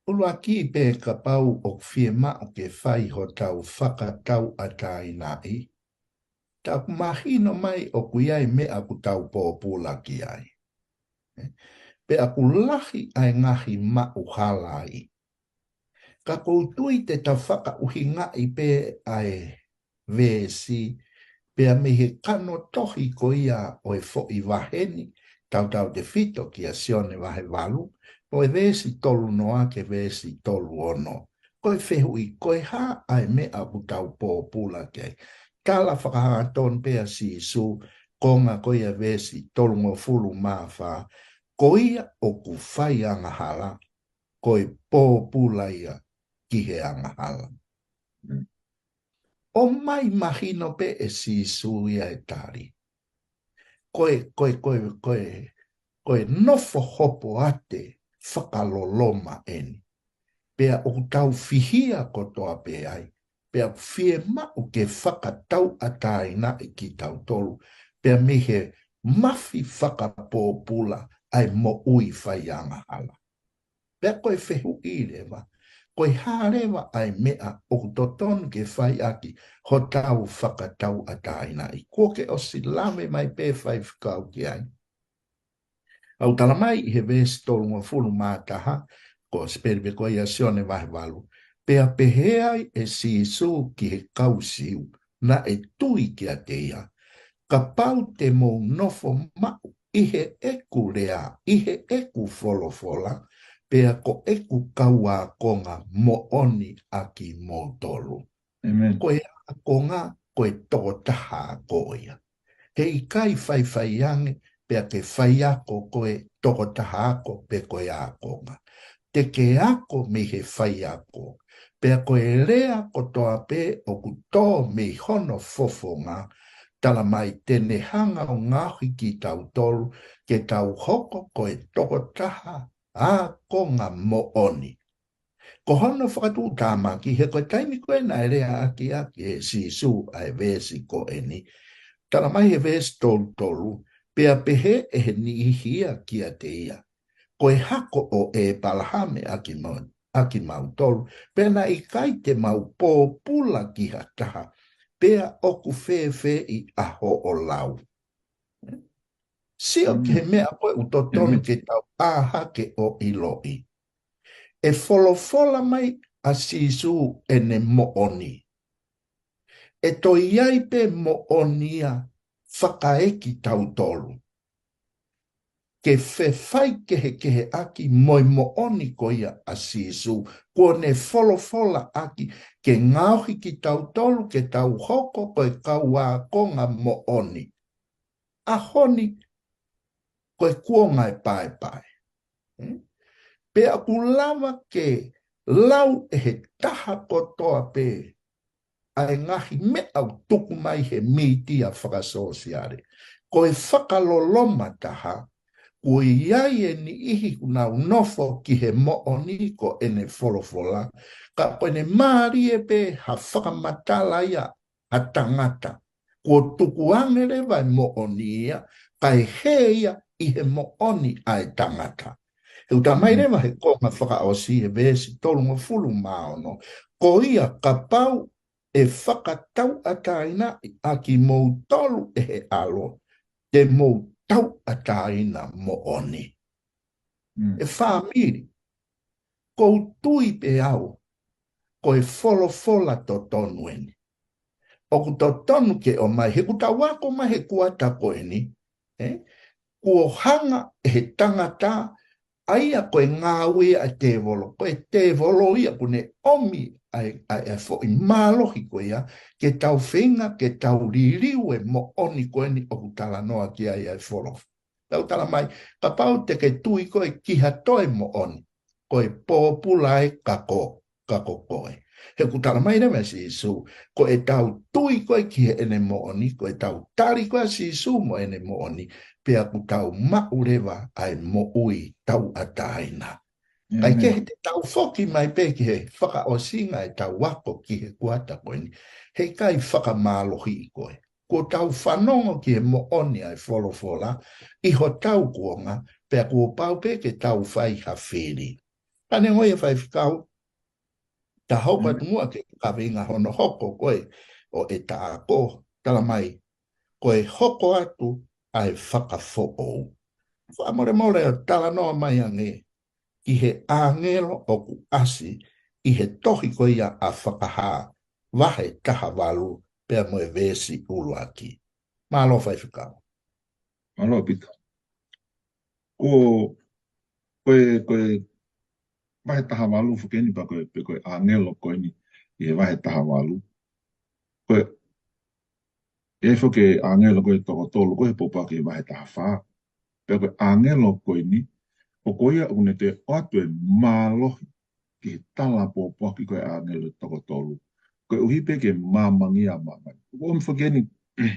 ʻUluaki pē kapau ʻoku fiemaʻu ke fai hotau fakatauʻatāinaʻi, tā ʻoku mahino mai ʻoku ʻi ai meʻa ʻoku tau pōpula ki ai. Pea ʻoku lahi ʻa e ngaahi maʻuhala ai. Ka ʻoku ou tui te tau fakaʻuhingaʻi pē ʻa e veesi, pea mei he kano tohi ko ia ʻo e foʻi vahe ni, tautautefito kia Sione vahe valu, ʻo e veesi tolu noa ki he veesi tolu ono. Ko e fehuʻi, ko e hā ʻa e meʻa ʻoku tau pōpula ki ai. Tala fakahangatonu pē ʻa Sīsū, konga ko ia veesi tolungofulu mā fā, Ko ia ʻoku fai angahala, ko e pōpula ia ki he angahala. ʻOmai mahino pē ʻe Sīsū ia e tali. Ko e, ko e, ko e, ko e, ko e nofo hopoate fakaloloma eni. Pea ʻoku tau fihia kotoa pē ai. Pea fiemaʻu ke fakatauʻatāinaʻi kitautolu. Pea mei he mafi fakapōpula ʻa e moʻui fai angahala. Pea ko e fehuʻi leva, ko e hā leva ʻa e meʻa ʻoku totonu ke fai ʻaki hotau fakatauʻatāinaʻi. Kuo ke ʻosi lave mai pē faifekau ki ai. ʻOku tala mai ʻi he veesi tolungofulu mā taha, ko e sipeli pē ko ia Sione vahe valu. Pea pehē ai ʻe Sīsū ki he kau Siu, naʻe tui kiate ia. Kapau te mou nofo maʻu ʻi heʻeku lea, ʻi heʻeku folofola, pea ko ʻeku kau ākonga moʻoni ʻa kimoutolu. ʻĒmeni. Ko e ākonga, ko e tokotaha ako ia. He ʻikai faifai ange, pea ke faiako ko e tokotaha ako pe ko e ākonga. Te ke ako mei he faiako. Pea ko e lea kotoa pē ʻoku tō mei hono fofonga, tala mai te ne hanga ʻo ngaohi kitautolu ke tau hoko ko e tokotaha ākonga moʻoni. Ko hono fakatuʻutāmaki, he ko e taimi ko ē naʻe lea ʻaki ʻaki ʻe Sīsū ʻa e veesi ko eni. Tala mai he veesi tolu tolu, pea pehē ʻe he niʻihi ia kiate ia. Ko e hako ʻo ʻĒpalahame ʻa kimau-, ʻa kimautolu, pea naʻe ʻikai te mau pōpula ki ha taha, pea ʻoku fēfēʻi ʻa hoʻo lau. Sio ki he meʻa ko ē ʻoku totonu ke tau ʻā hake ʻo ʻiloʻi. ʻE folofola mai ʻa Sīsū ʻene moʻoni. ʻE toe ʻi ai pē moʻoni ia fakaekitautolu. Ke fefai kehekehe ʻaki mo e moʻoni ko ia ʻa Sīsū, kuo ne folofola ʻaki ke ngaohi kitautolu ke tau hoko ko e kau ākonga moʻoni. ʻAho ni, ko e kuonga ʻe paepae. Hmm? Pea ʻoku lava ke lau ʻe he taha kotoa pē ʻa e ngaahi meʻa ʻoku tuku mai he mītia fakasōsiale. Ko e fakaloloma taha, kuo ʻi ai e niʻihi ʻoku nau nofo ki he moʻoni ko ʻene folofola, ka ko ʻene mālie pē ha fakamatala ia ʻa tangata. Kuo tukuange leva e moʻoni ia, kae hē ia ʻi he moʻoni ʻa e tangata. He ʻoku tala mai leva he konga fakaʻosi he veesi tolungofulu mā ono. Ko ia kapau ʻe fakatauʻatāinaʻi ʻa kimoutolu ʻe he ʻAlo, te mou tauʻatāina moʻoni. Mm. ʻE fāmili, ʻoku ou tui pē au, ko e folofola totonu eni. ʻOku totonu ke ʻomai, he ʻoku tau ako mai he kuata ko eni, ē? Kuo hanga ʻe he tangata, ʻa ia ko e ngāue ʻa e tēvolo, ko e tēvolo ia ʻoku ne ʻomi ʻa e, ʻa e, ʻa e foʻi mālohi ko ia, ke tau feinga, ke tau liliu e moʻoni ko eni ʻoku talanoa ki ai ʻa e folofola. Tau tala mai, kapau te ke tui koe ki ha toe moʻoni, ko e pōpula ē ka ko, ka ko koe. He ʻoku tala mai leva ʻe Sīsū, ko ʻetau tui ko ē ki heʻene moʻoni, ko ʻetau tali ko ē ʻa Sīsū mo ʻene moʻoni, pea ʻoku tau maʻu leva ʻa e moʻui tauʻatāina. ʻAi ʻĒmeni. Ke he te tau foki mai pē ki he fakaʻosinga ʻetau ako ki he kuata ko eni, heʻikai fakamālohiʻi koe. Kuo tau fanongo ki he moʻoni ʻa e folofola ʻi hotau kuonga, pea kuo pau pē ke tau fai ha fili. Ka neongo ia faifekau, ta hoko atu muʻa ki he kaveinga hono hoko ko ē ʻo ʻeta ako, tala mai, ko e hoko atu ʻa e fakafoʻou. Fakamolemole ʻo talanoa mai ange ki he ʻāngelo ʻoku ʻasi ʻi he tohi ko ia ʻa Fakahā, vahe taha valu, pea mo e veesi ʻuluaki. Mālō faifekau. Mālō Pita. Ko, ko e, ko e vahe taha valu foki eni pea ko e, pe ko e ʻāngelo ko eni ʻi he vahe taha valu. Ko e, ʻe foki e ʻāngelo ko e toko tolu ko e pōpula ki he vahe taha fā. Pea ko e ʻāngelo ko eni, ʻoku ʻi ai ʻoku ne toe ʻoatu e mālohi ki he tala pōpoaki ko e ʻāngelo toko tolu. Koeʻuhi pē ke māmangia ʻa māmani. ʻOku ʻomi foki eni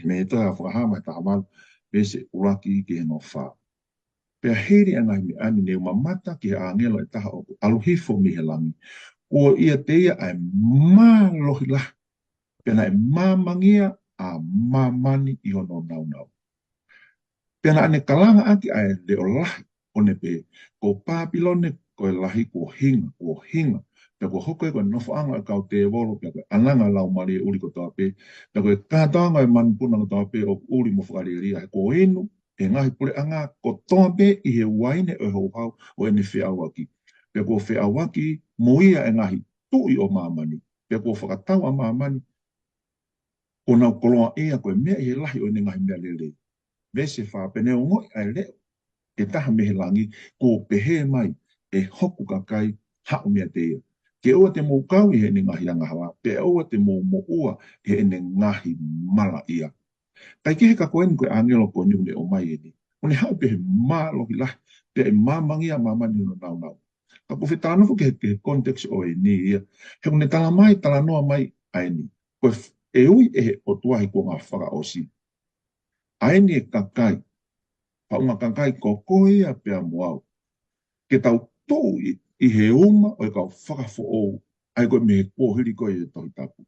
mei he tohi ʻa Fakahā vahe taha valu, veesi ʻuluaki ki he hono fā. Pea hili ʻa e ngaahi meʻa ni ne u mamata ki he ʻāngelo ʻe taha ʻoku ʻalu hifo mei he langi. Kuo ʻiate ia ʻa e mālohi lahi. Pea naʻe māmangia ʻa māmani ʻi hono nāunau. Pea naʻa ne kalanga ʻaki ʻa e leʻo lahi, ʻo ne pehē, Ko Pāpilone ko e lahi, kuo hinga, kuo hinga. Pea kuo hoko ia ko e nofoʻanga ʻo e kau tēvolo, pea ko e ʻananga ʻo e laumālie ʻuli kotoa pē. Pea ko e kātoanga ʻo e manupuna kotoa pē ʻoku ʻuli mo fakalielia, he kuo inu ʻe he ngaahi puleʻanga kotoa pē ʻi he uaine ʻo e houhau ʻo ʻene feʻauaki. Pea kuo feʻauaki mo ia ʻa e ngaahi tuʻi ʻo māmani. Pea kuo fakatau ʻa māmani, kuo nau koloaʻia ko e meʻa ʻi he lahi ʻo ʻene ngaahi meʻa lelei. Veesi fā, pea ne ongoʻi ʻa e leʻo ʻe taha mei he langi, kuo pehē mai, ʻE hoku kakai, haʻu meiate ia. Ke ʻoua te mou kau ʻi heʻene ngaahi angahala, pea ʻoua te mou moʻua ʻi heʻene ngaahi malaʻia. Kae kehe ka ko eni ko e ʻāngelo ko eni ʻoku ne ʻomai eni, ʻoku ne haʻu pē he mālohi lahi, pea ʻe māmangia ʻa māmani ʻi hono nāunau. Ka ʻoku ou fie talanoa ki he, ki he context ʻo eni ia. He ʻoku ne tala mai, talanoa mai ʻa eni. Ko e f-, ʻe ui ʻe he ʻOtua he kuonga fakaʻosi, ʻa eni ʻe kakai, faʻunga kakai ko koe ia pea mo au, ke tau tuʻu ʻi, ʻi he uma ʻo e kau fakafoʻou, ʻa ia ko e mei he kuohili ko ē ʻo e Tohi Tapu.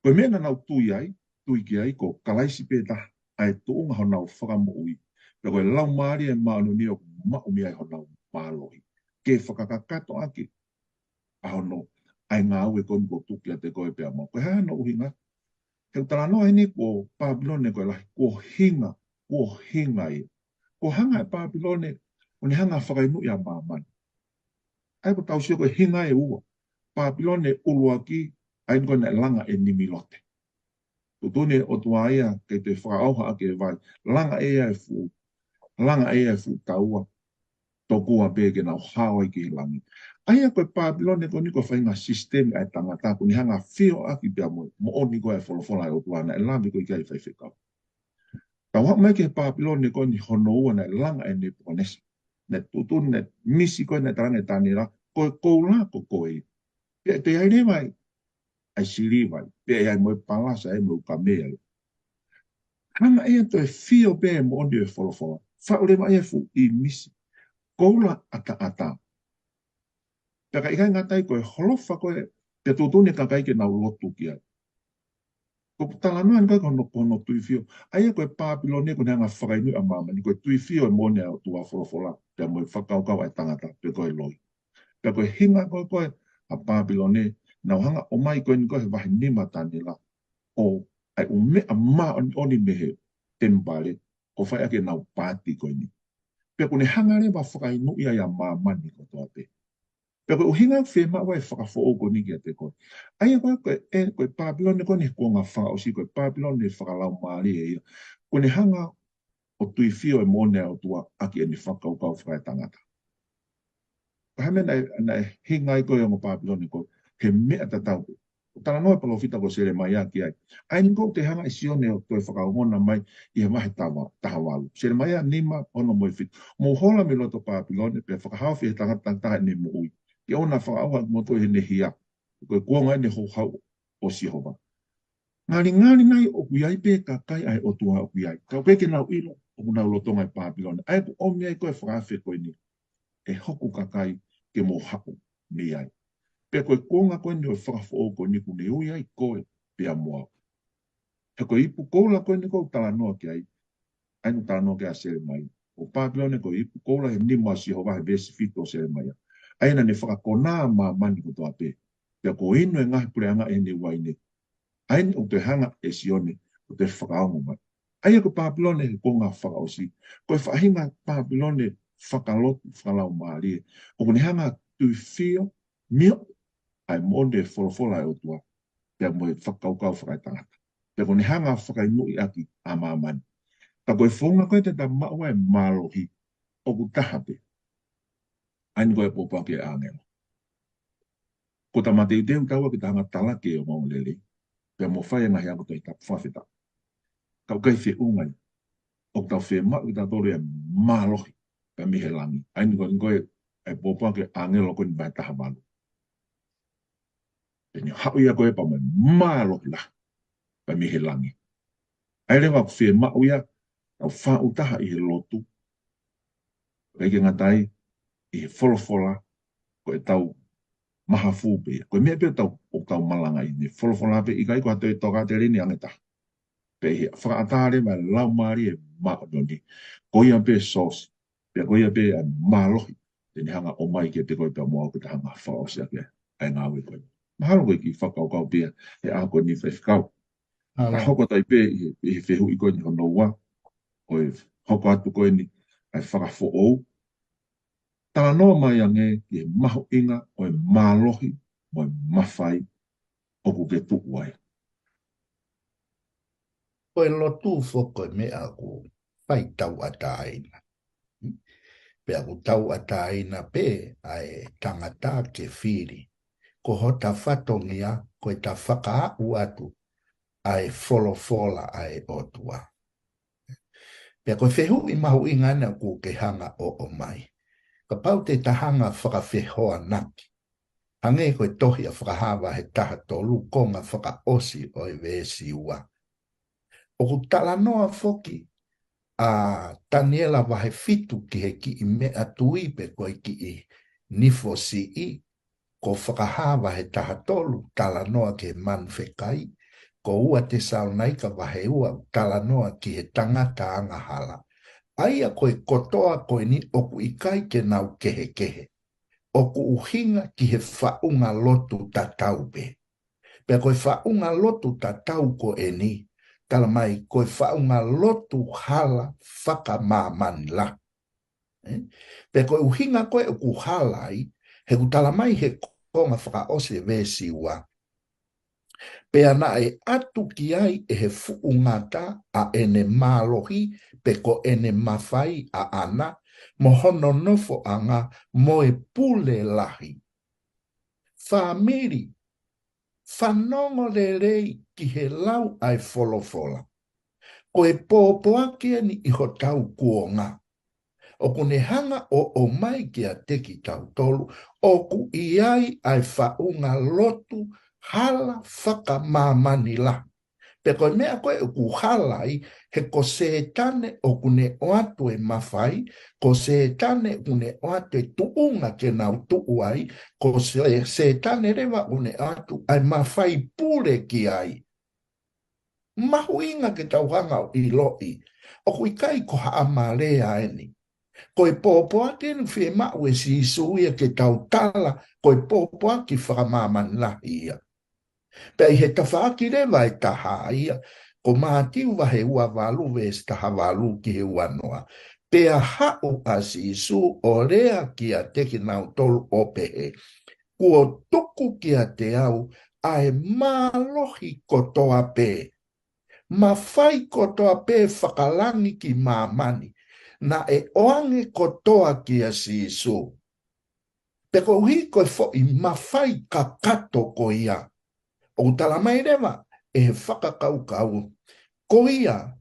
Ko e meʻa naʻa nau tui ai, tui ki ai, ko Kalaisi pē taha ʻa e tuʻunga honau fakamoʻui. Pea ko e Laumālie Māʻoniʻoni ʻoku maʻu mei ai honau mālohi. Ke fakakakato ʻaki ʻa hono, ʻa e ngāue ko eni kuo tuku kiate koe pea mo au. Ko e hā hono ʻuhinga? He ʻoku talanoa eni ko Pāpilone ko e lahi, kuo hinga, kuo hinga ia. Kuo hanga ʻe Pāpilone, ʻo ne hanga ʻo fakaʻinuʻi ʻa māmani. ʻA ia ʻoku tau sio ko e hinga ʻe ua. Pāpilone ʻuluaki, ʻa eni ko ē naʻe langa ʻe Nimilote. Tuʻutuʻuni ʻe he ʻOtua ia ke toe fakaʻauha ʻaki e vai. Langa ʻe ia e fuʻu, langa ʻe ia e fuʻu taua tokua pē ke nau hao ai ki he langi. ʻA ia ko e Pāpilone ko eni ko e faʻahinga sisitemi ʻa e tangata, ʻoku ne hanga ʻo fio ʻaki pea mo e moʻoni ko ē ʻa e folofola ʻa e ʻOtua naʻe lave ko ē ki ai ʻa e faifekau. Tau haʻu mai ki he Pāpilone ko eni hono ua naʻe langa ʻe Nepukanesa. Naʻe tuʻutuʻuni, naʻe misi ko ē naʻe tala ange ʻe Taniela, ko e koula ko koe. Pea toe ʻi ai leva ʻa e siliva, pea ʻi ai mo e palasa, ʻi ai mo e kamea. Hanga ʻe ia ʻo toe fio pē he moʻoni ʻo e folofola. Faʻu leva ʻa e fuʻu ʻīmisi. Koula ʻataʻatā. Pea ka ʻikai ngata ai ko e holofa ko ē, pea tuʻutuʻuni e kakai ke nau lotu ki ai. Ko e talanoa eni ko ē ko hono, ko hono tuifio. ʻA ia ko e Pāpilone ʻoku ne hanga ʻo fakaʻinuʻi ʻa māmani, ko e tuifio e moʻoni ʻa e ʻOtua, folofola, pea mo e fakakaukau ʻa e tangata, pe ko e loi. Pea ko e hinga ko ē ko ē ʻa Pāpilone, naʻa nau hanga ʻo ʻomai ko eni ko ē he vahe nima ʻa Taniela, ʻo ʻai ʻū meʻa māʻoniʻoni mei he temipale, ʻo fai ʻaki ʻenau paati ko eni. Pea ʻoku ne hanga leva ʻo fakaʻinuʻi ai ʻa māmani kotoa pē. Pea ko e ʻuhinga ʻoku fiemaʻu ai e fakafoʻou ko eni kiate koe. ʻA ia ko ē, ko e, ko e Pāpilone ko eni he kuonga fakaʻosi, ko e Pāpilone fakalaumālie ia. ʻOku ne hanga ʻo tuifio e moʻoni ʻa e ʻOtua ʻaki ʻene fakakaukau fakaetangata. Ko e hā e meʻa naʻe, naʻe hinga ai ko ē e ongo Pāpilone ko ē, he meʻa tatau pē. ʻOku talanoa e palōfita ko Selemaia ki ai. ʻA eni ʻoku toe hanga ʻe Sione ʻo toe fakaongona mai ʻi he vahe taha, taha valu. Selemaia nima, ono mo e fitu. Mou hola mei loto Pāpilone, pea fakahaofi ʻe he tangata, tangata ʻene moʻui. Ke ʻoua naʻa fakaʻauha kimoutolu ʻe heʻene hia. Ko e kuonga eni e houhau ʻo Sihova. Ngalingali nai ʻoku ʻi ai pē kakai ʻa e ʻOtua ʻoku ʻi ai. Ka ʻoku ʻikai ke nau ʻilo ʻoku nau lolotonga ʻi Pāpilone. ʻA ia ʻoku ʻomi ai ko ē e fakaafe ko eni. ʻE hoku kakai, ke mou haʻu mei ai. Pea ko e kuonga ko eni ʻo e fakafoʻou ko eni ʻoku ne ui ai koe pea mo au. He ko e ipu koula ko eni ʻoku talanoa ki ai, ʻa ia ʻoku talanoa ki ai ʻa Selemaia. Ko Pāpilone ko e ipu koula he nima ʻo Sihova he veesi fitu ʻo Selemaia. ʻA ia naʻa ne fakakonā ʻa māmani kotoa pē. Pea kuo inu e ngaahi puleʻanga ʻe heʻene uaine. ʻA eni ʻoku toe hanga ʻe Sione ʻo toe fakaongo mai. ʻA ia ko Pāpilone he kuonga fakaʻosi, ko e faʻahinga Pāpilone fakalotu, fakalaumālie. ʻOku ne hanga ʻo tuifio, mioʻi ʻa e moʻoni e folofola ʻa e ʻOtua, pea mo e fakakaukau fakaetangata. Pea ʻoku ne hanga ʻo fakaʻinuʻi ʻaki ʻa māmani. Ka ko e founga ko ē te ta maʻu ai e mālohi, ʻoku taha pē. ʻA eni ko e pōpoaki ʻa e ʻāngelo. Ko e tāmateuteu taua ke ta hanga ʻo talaki e ongoongolelei, pea mo fai e ngaahi ako Tohi Tapu, fakafetaʻi. Ka ʻoku ʻikai feʻunga ia. ʻoku tau fiemaʻu ʻe tautolu e mālohi pea mei he langi. ʻA eni ko eni ko e, ʻa e pōpoaki ʻa e ʻāngelo ko eni vahe taha valu. Pea ne haʻu ia ko e pea mo e mālohi lahi pea mei he langi. ʻA ia leva ʻoku fiemaʻu ia, tau faʻu taha ʻi he lotu, ʻikai ke ngata ai, ʻi he folofola, ko e tau mahafu pē. Ko e meʻa pē tau, ʻoku tau malangaʻi, ne folofola pē, ʻikai ko ha toe tokāteline ange taha. Pea ʻi he fakaʻatā leva e Laumālie Māʻoniʻoni, ko ia pē source, pea ko ia pē ʻa e mālohi, te ne hanga ʻo ʻomai kiate koe pea mo au ke ta hanga fakaʻosi ʻaki ʻa e ngāue ko ē. Mahalo ko e kiʻi fakakaukau pē ia he ʻaho ko eni Faifekau. Ka hoko atu ai pē ʻi he, ʻi he fehuʻi ko eni hono ua, ʻo e hoko atu ko eni ʻa e fakafoʻou. Talanoa mai ange ki he mahuʻinga ʻo e mālohi mo e mafai ʻoku ke tuʻu ai. Ko e lotu foki ko e meʻa ʻoku fai tauʻatāina. Pea ʻoku tauʻatāina pē ʻa e tangata ke fili. Ko hota fatongia, ko ʻeta fakaaʻu atu ʻa e folofola ʻa e ʻOtua. Pea ko e fehuʻi mahuʻinga ena ʻoku ke hanga ʻo ʻomai. Kapau te ta hanga fakafehoanaki. Hangē ko e tohi ʻa Fakahā vahe taha tolu konga fakaʻosi ʻo e veesi ua. ʻOku talanoa foki ʻa Taniela vahe fitu ki he kiʻi meʻatui pe ko e kiʻi nifosiʻi, ko Fakahā vahe taha tolu, talanoa ki he manu fekai, ko ua Tesalonaika vahe ua, talanoa ki he tangata angahala. ʻA ia ko e kotoa ko eni ʻoku ʻikai ke nau kehekehe. ʻOku ʻuhinga ki he faʻunga lotu tatau pē. Pea ko e faʻunga lotu tatau ko eni, tala mai ko e faʻunga lotu hala fakamāmani lahi. Ē? Pea ko e ʻuhinga ko ē ʻoku hala ai, he ʻoku tala mai he konga fakaʻosi e veesi ua. Pea naʻe ʻatu ki ai ʻe he fuʻu ngata ʻa ʻene mālohi, pe ko ʻene mafai ʻaʻana, mo hono nofoʻanga, mo e pule lahi. Fāmili, fanongo lelei ki he lau ʻa e folofola. Ko e pōpoaki eni ʻi hotau kuonga. ʻOku ne hanga ʻo ʻomai kiate kitautolu, ʻoku ʻi ai ʻa e faʻunga lotu hala fakamāmani lahi. Pea ko e meʻa ko ē ʻoku hala ai, he ko Sētane ʻoku ne ʻoatu e mafai, ko Sētane ʻoku ne ʻoatu e tuʻunga ke nau tuʻu ai, ko Sē-, Sētane leva ʻoku ne ʻoatu ʻa e mafai pule ki ai. Mahuʻinga ke tau hanga ʻo ʻiloʻi, ʻoku ʻikai ko ha ʻamalea eni. Ko e pōpoaki eni fiemaʻu ʻe Sīsū ia ke tau tala, ko e pōpoaki fakamāmani lahi ia. Pea ʻi he tafaʻaki leva ʻe taha ia, ko Mātiu vahe ua valu veesi taha valu ki he ua noa. Pea haʻu ʻa Sīsū ʻo lea kiate kinautolu ʻo pehē, kuo tuku kiate au ʻa e mālohi kotoa pē. Mafai kotoa pē fakalangi ki māmani. Naʻe ʻoange kotoa kia Sīsū. Pea koeʻuhi ko e foʻi mafai kakato ko ia. ʻOku tala mai leva ʻe he fakakaukau. Ko ia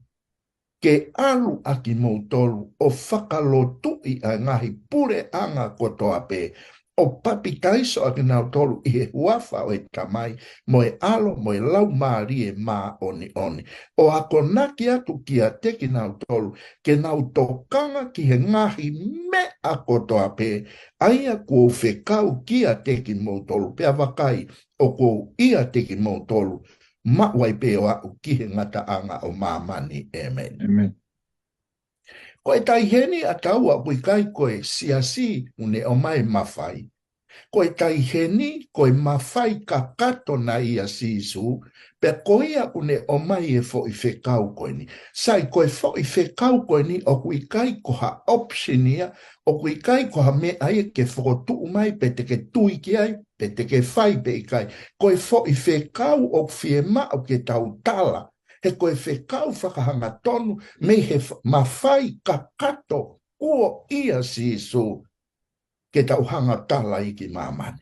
ke ʻalu ʻa kimoutolu ʻo fakalotuʻi ʻa e ngaahi puleʻanga kotoa pē, ʻo papitaiso ʻa kinautolu ʻi he huafa ʻo e Tamai, mo e ʻAlo, mo e Laumālie Māʻoniʻoni. ʻO akonaki atu kiate kinautolu, ke nau tokanga ki he ngaahi meʻa kotoa pē, ʻa ia kuo u fekau kiate kimoutolu, pea vakai, ʻoku ou ʻiate kimoutolu, maʻu ai pē ʻo aʻu ki he ngataʻanga ʻo māmani. ʻĒmeni. ʻĒmeni. Ko e taimi eni ʻa taua ʻoku ʻikai ko e siasi ʻoku ne ʻomai mafai. Ko e taimi eni, ko e mafai kakato naʻe ʻia Sīsū, pea ko ia ʻoku ne ʻomai e foʻi fekau ko eni. Sai ko e foʻi fekau ko eni ʻoku ʻikai ko ha option ia, ʻoku ʻikai ko ha meʻa ia ke fokotuʻu mai pe te ke tui ki ai, pe te ke fai pe ʻikai. Ko e foʻi fekau ʻoku fiemaʻu ke tau tala, he ko e fekau fakahangatonu mei he f-, mafai kakato kuo ʻia Sīsū ke tau hanga tala ʻi ki māmani.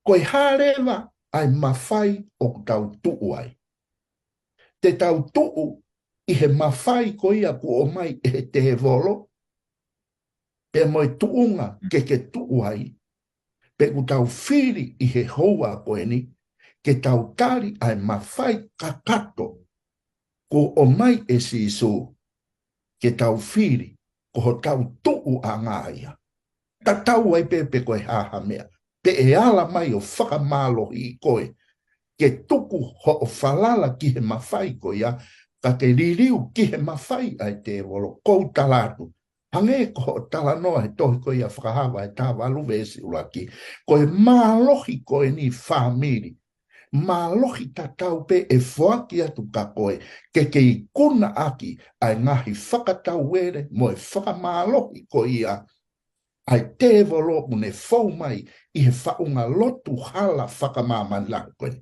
Ko e hā leva ʻa e mafai ʻoku tau tuʻu ai. Te tau tuʻu ʻi he mafai ko ia kuo ʻomai ʻe he tēvolo, pea mo e tuʻunga ke ke tuʻu ai, pe ʻoku tau fili ʻi he houa ko eni, ke tau tali ʻa e mafai kakato kuo ʻomai ʻe Sīsū, ke tau fili ko hotau tuʻuʻanga ia. Tatau ai pē pe ko e hā ha meʻa, pe ʻe ala mai ʻo fakamālohiʻi koe ke tuku hoʻo falala ki he mafai ko ia, ka ke liliu ki he mafai ʻa e tēvolo. Kou tala atu, hangē ko hoʻo talanoa he tohi ko ia Fakahā vahe taha valu veesi ʻuluaki, ko e mālohi ko eni fāmili, mālohi tatau pē ʻe foaki atu kia koe, ke ke ikunaʻaki ʻa e ngaahi fakatauele mo e fakamālohi ko ia ʻa e tēvolo ʻoku ne fou mai ʻi he faʻunga lotu hala fakamāmani lahi ko eni.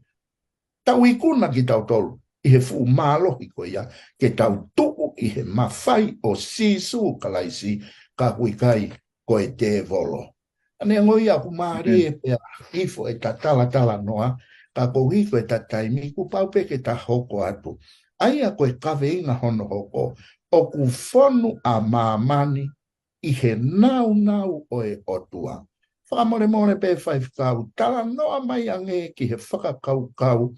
Tau ikuna kitautolu ʻi he fuʻu mālohi ko ia, ke tau tuʻu ʻi he mafai ʻo Sīsū Kalaisi, ka ʻoku ʻikai ko e tēvolo. Neongo ia ʻoku mālie pea hifo e tatalatalanoa, ka koeʻuhi ko e taimi, kuo pau pē ke ta hoko atu. ʻA ia ko e kaveinga hono hoko, ʻoku fonu ʻa māmani ʻi he nāunau ʻo e ʻOtua. Fakamolemole pē Faifekau, talanoa mai ange ki he fakakaukau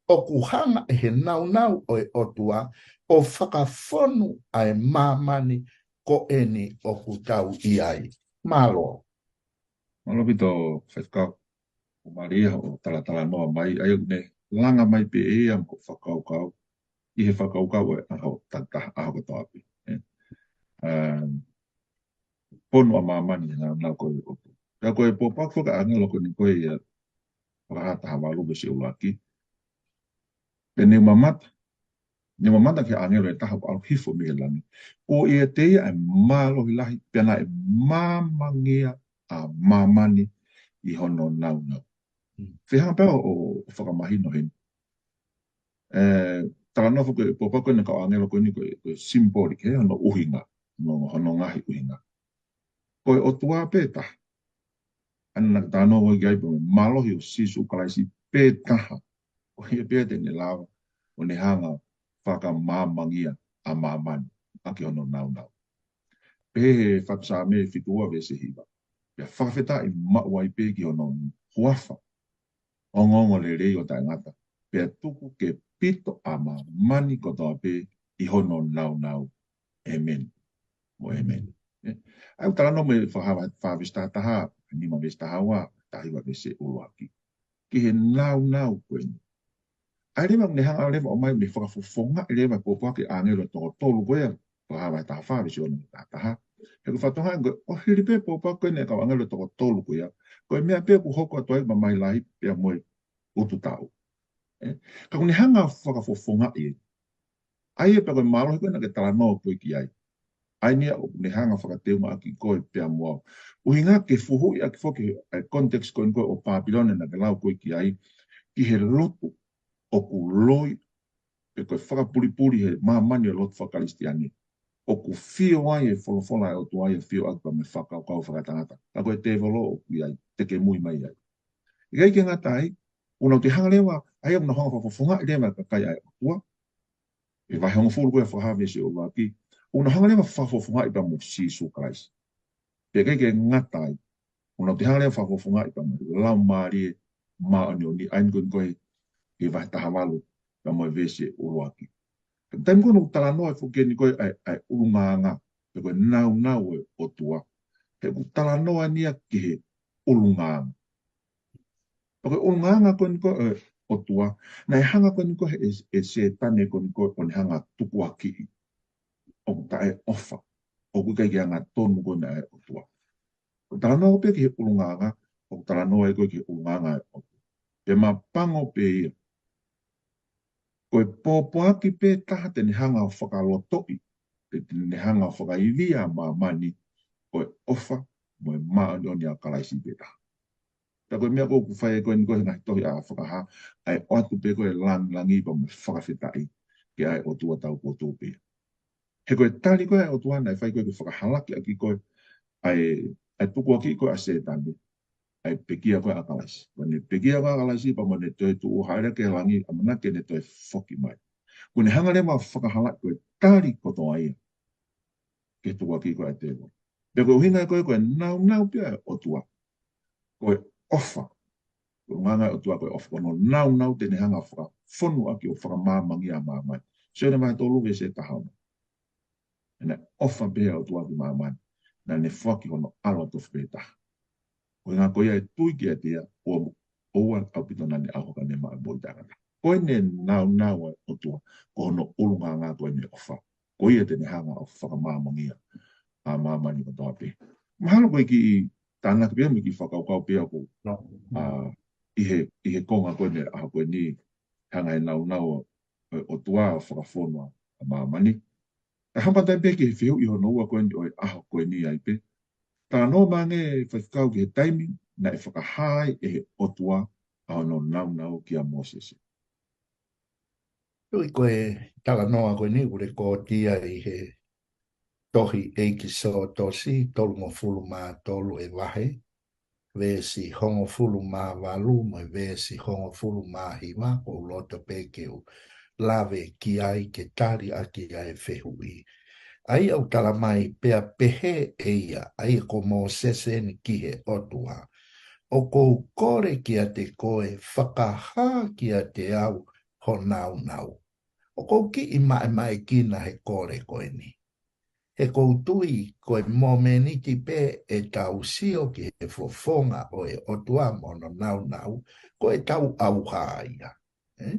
ʻoku hanga ʻe he nāunau ʻo e ʻOtua ʻo fakafonu ʻa e māmani ko eni ʻoku tau ʻi ai. Mālō. Mālō ʻaupito Faifekau. ʻOku mālie hoʻo talatalanoa mai, ʻa ia ʻoku ne langa mai pē ia mo e fakakaukau, ʻi he fakakaukau ʻo e ʻaho, ta, ta, ʻaho kotoa pē. ʻE. Um, fonu ʻa māmani ʻi he nāunau ko ē ʻo e ʻOtua. Pea ko e pōpoaki ʻa e ʻāngelo ko eni ko ia Fakahā taha valu veesi ʻuluaki. Pea ne u mamata, ne u mamata ki he ʻāngelo ʻe taha ʻoku ʻalu hifo mei he langi. Ko ia ʻiate ia ʻa e mālohi lahi, pea naʻe māmangia ʻa māmani ʻi hono nāunau. Hmm. Fēhā pē ʻo, ʻo, ʻo fakamahino heni. ʻE, talanoa foki e pōpoaki ʻa e kau ʻāngelo ko eni ko e, ko e symbolic, he hono ʻuhinga, hono, hono ngaahi ʻuhinga. Ko e ʻOtua pē taha. ʻA ia naʻa ta talanoa ki ai pē, mālohi ʻo Sīsū Kalaisi pē taha. Ko ia pē te ne lava ʻo ne hanga fakamāmangia ʻa māmani ʻaki hono nāunau. Pehē he Fatu Saame fitu ua veesi hiva. Pea fakafetaʻi maʻu ai pē ki hono huafa ongoongolelei ʻo taʻengata. Pea tuku ke pito ʻa māmani kotoa pē ʻi hono nāunau. ʻĒmeni. Mo ʻēmeni. ʻE, ʻa ia ʻoku talanoa mai Fakahā fā veesi taha taha, nima veesi taha ua, taha hiva veesi ʻuluaki. Ki he nāunau ko eni. ʻA ia leva ne hanga leva ʻo ʻomai ne fakafofongaʻi leva pōpoaki ʻa e ʻāngelo toko tolu ko ia, Fakahā vahe taha fā veesi ono mo e taha taha. He ko e fatongia ko ē, ʻo hili pē pōpoaki ko eni ʻa e kau ʻāngelo toko tolu ko ia, ko e meʻa pē ʻoku hoko atu ai mamahi lahi pea mo e utu taʻu. ʻE, ka ʻoku ne hanga fakafofongaʻi ē. ʻA ia pē ko e mālohi ko ē naʻa ke talanoa ko ē ki ai. ʻA ia ʻoku ne hanga fakateungaʻaki koe pea mo au. ʻUhinga ke fuhuʻi ʻaki foki ʻa e context ko eni ko ē ʻo Pāpilone naʻa ke lau ko ē ki ai, ki he lotu ʻoku loi, pe ko e fakapulipuli he māmani ʻo e lotu fakakalisitiane. ʻOku fio ai e folofola ʻa e ʻOtua ia fio ʻaki pea mo e fakakaukau fakatangata. Ka ko e tēvolo ʻoku ʻi ai, te ke mui mai ai. ʻIkai ke ngata ai, ʻoku nau toe hanga leva, ʻa ia ʻoku nau hanga fakafofongaʻi leva e kakai ʻa e ʻOtua. ʻI he vahe hongofulu ko ē Fakahā veesi ʻuluaki, ʻoku nau hanga leva fakafofongaʻi pea mo Sīsū Kalaisi. Pea ʻikai ke ngata ai, ʻoku nau toe hanga leva fakafofongaʻi pea mo e Laumālie Māʻoniʻoni, ʻa ia ko eni ko ē ʻi he vahe taha valu, pea mo e veesi ʻuluaki. Ka ko e taimi ko eni ʻoku talanoa foki eni ko ē ʻa e, ʻa e ʻulungaanga, pe ko e nāunau ʻo e ʻOtua. He ʻoku talanoa eni ia ki he ʻulungaanga. Pea ko e ʻulungaanga ko eni ko ē ʻo e ʻOtua. Naʻe hanga ko eni ko ē ʻe, ʻe Sētane ko eni ko ē ʻo ne hanga tukuakiʻi. ʻOku taʻeʻofa. ʻOku ʻikai ke angatonu ko eni ʻa e ʻOtua. ʻOku talanoa pē ki he ʻulungaanga, ʻoku talanoa ai ko ē ki he ʻulungaanga ʻo e ʻOtua. Pea mapango pē ia. Ko e pōpoaki pē taha te ne hanga ʻo fakalotoʻi, pe te ne hanga ʻo fakaivia ʻa māmani, ko e ʻofa mo e māʻoniʻoni ʻa Kalaisi pē taha. Pea ko e meʻa ko ē ʻoku fai ko eni ko ē he ngaahi tohi ʻa Fakahā, ʻa e ʻoatu pē ko ē langilangi pea mo e fakafetaʻi ki he ʻOtua taupotu pē ia. He ko e tali ko ē ʻa e ʻOtua naʻe fai ko ē ke fakahalaki ʻaki ko ē ʻa e, ʻa e tukuakiʻi ko ē ʻa Sētane, ʻa e pekia ko ē ʻa Kalaisi. Ko ʻene pekia ko ē ʻa Kalaisi pea mo ʻene toe tuʻu hāʻele ki he langi, ʻamanaki ke ne toe foki mai. Kuo ne hanga leva ʻo fakahalaʻi ko e tali kotoa ia ki he tukuakiʻi ko ē ʻa e tēvolo. Pea ko e ʻuhinga ko ē ko e naunau pē ʻa e ʻOtua, ko e ʻofa. Ko e ʻulungaanga ʻa e ʻOtua ko e ʻofa, ko hono naunau te ne hanga ʻo fakafonu ʻaki ʻo fakamāmangia ʻa māmani. Sione vahe tolu veesi taha ono. He naʻe ʻofa pehē ʻa e ʻOtua ki māmani, naʻa ne foaki hono ʻAlo tofu pē taha. Ko e ʻuhinga ko ia ʻe tui kiate ia, ʻoua, ʻoua ʻaupito naʻa ne ʻauha ka ne maʻu e moʻui taʻengata. Ko ʻene naunau ʻa e ʻOtua, ko hono ʻulungaanga ko ʻene ʻofa. Ko ia te ne hanga ʻo fakamāmangia ʻa māmani kotoa pē. Mahalo ko e kiʻi tānaki pē mo e kiʻi fakakaukau pē ʻoku, ʻa, ʻi he, ʻi he konga ko eni ʻaho ko eni, hanga ʻe he naunau ʻo e ʻOtua ʻo fakafonu ʻa māmani. Ka hoko atu pē ki he fehuʻi hono ua ko eni ʻo e ʻaho ko eni ai pē. Talanoa mai ange faifekau ki he taimi naʻe fakahā ai ʻe he ʻOtua ʻa hono naunau kia Mōsese. Ui, ko e talanoa ko eni ʻoku lekooti ia ʻi he tohi ʻEkisotosi, tolungofulu mā tolu e vahe, veesi hongofulu mā valu mo e veesi hongofulu mā hiva, ʻoku ou loto pē ke u lave ki ai ke tali ʻaki ʻa e fehuʻi. ʻA ia ʻoku tala mai: Pea pehē ʻe ia, ʻa ia ko Mōsese eni, ki he ʻOtua, ʻOku ou kole kiate koe, fakahā kiate au ho naunau. ʻOku ou kiʻi maʻemaʻekina he kole ko eni. He ʻoku ou tui ko e momeniti pē ʻetau sio ki he fofonga ʻo e ʻOtua mo hono naunau, ko ʻetau ʻauha ia. Eh?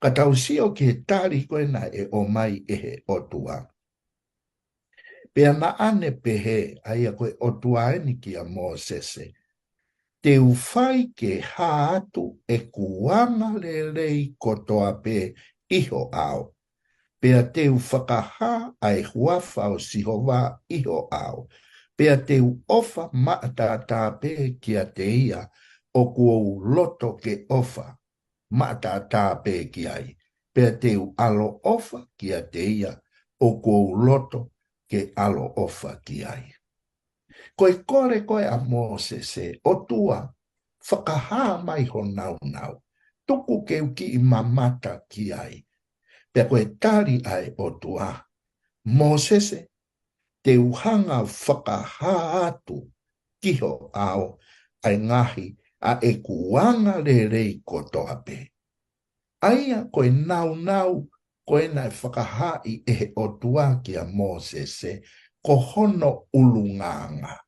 Ka tau sio ki he tali ko ē naʻe ʻomai ʻe he ʻOtua. Pea naʻa ne pehē, ʻa ia ko e ʻOtua eni kia Mōsese, Te u fai ke hā atu ʻeku anga lelei kotoa pē ʻi ho ʻao. Pea te u fakahā ʻa e huafa ʻo Sihova ʻi ho ʻao. Pea te u ʻofa maʻataʻatā pē kiate ia ʻoku ou loto ke ʻofa maʻataʻatā pē ki ai. Pea te u ʻaloʻofa kiate ia ʻoku ou loto ke ʻaloʻofa ki ai. Ko e kole ko ē ʻa Mōsese, ʻOtua, fakahā mai ho naunau. Tuku ke u kiʻi mamata ki ai. Pea ko e tali ʻa e ʻOtua, Mōsese, te u hanga fakahā atu ki ho ʻao ʻa e ngaahi, ʻa ʻeku anga lelei kotoa pē. ʻA ia ko e naunau ko ē naʻe fakahaaʻi ʻe he ʻOtua kia Mōsese, ko hono ʻulungaanga.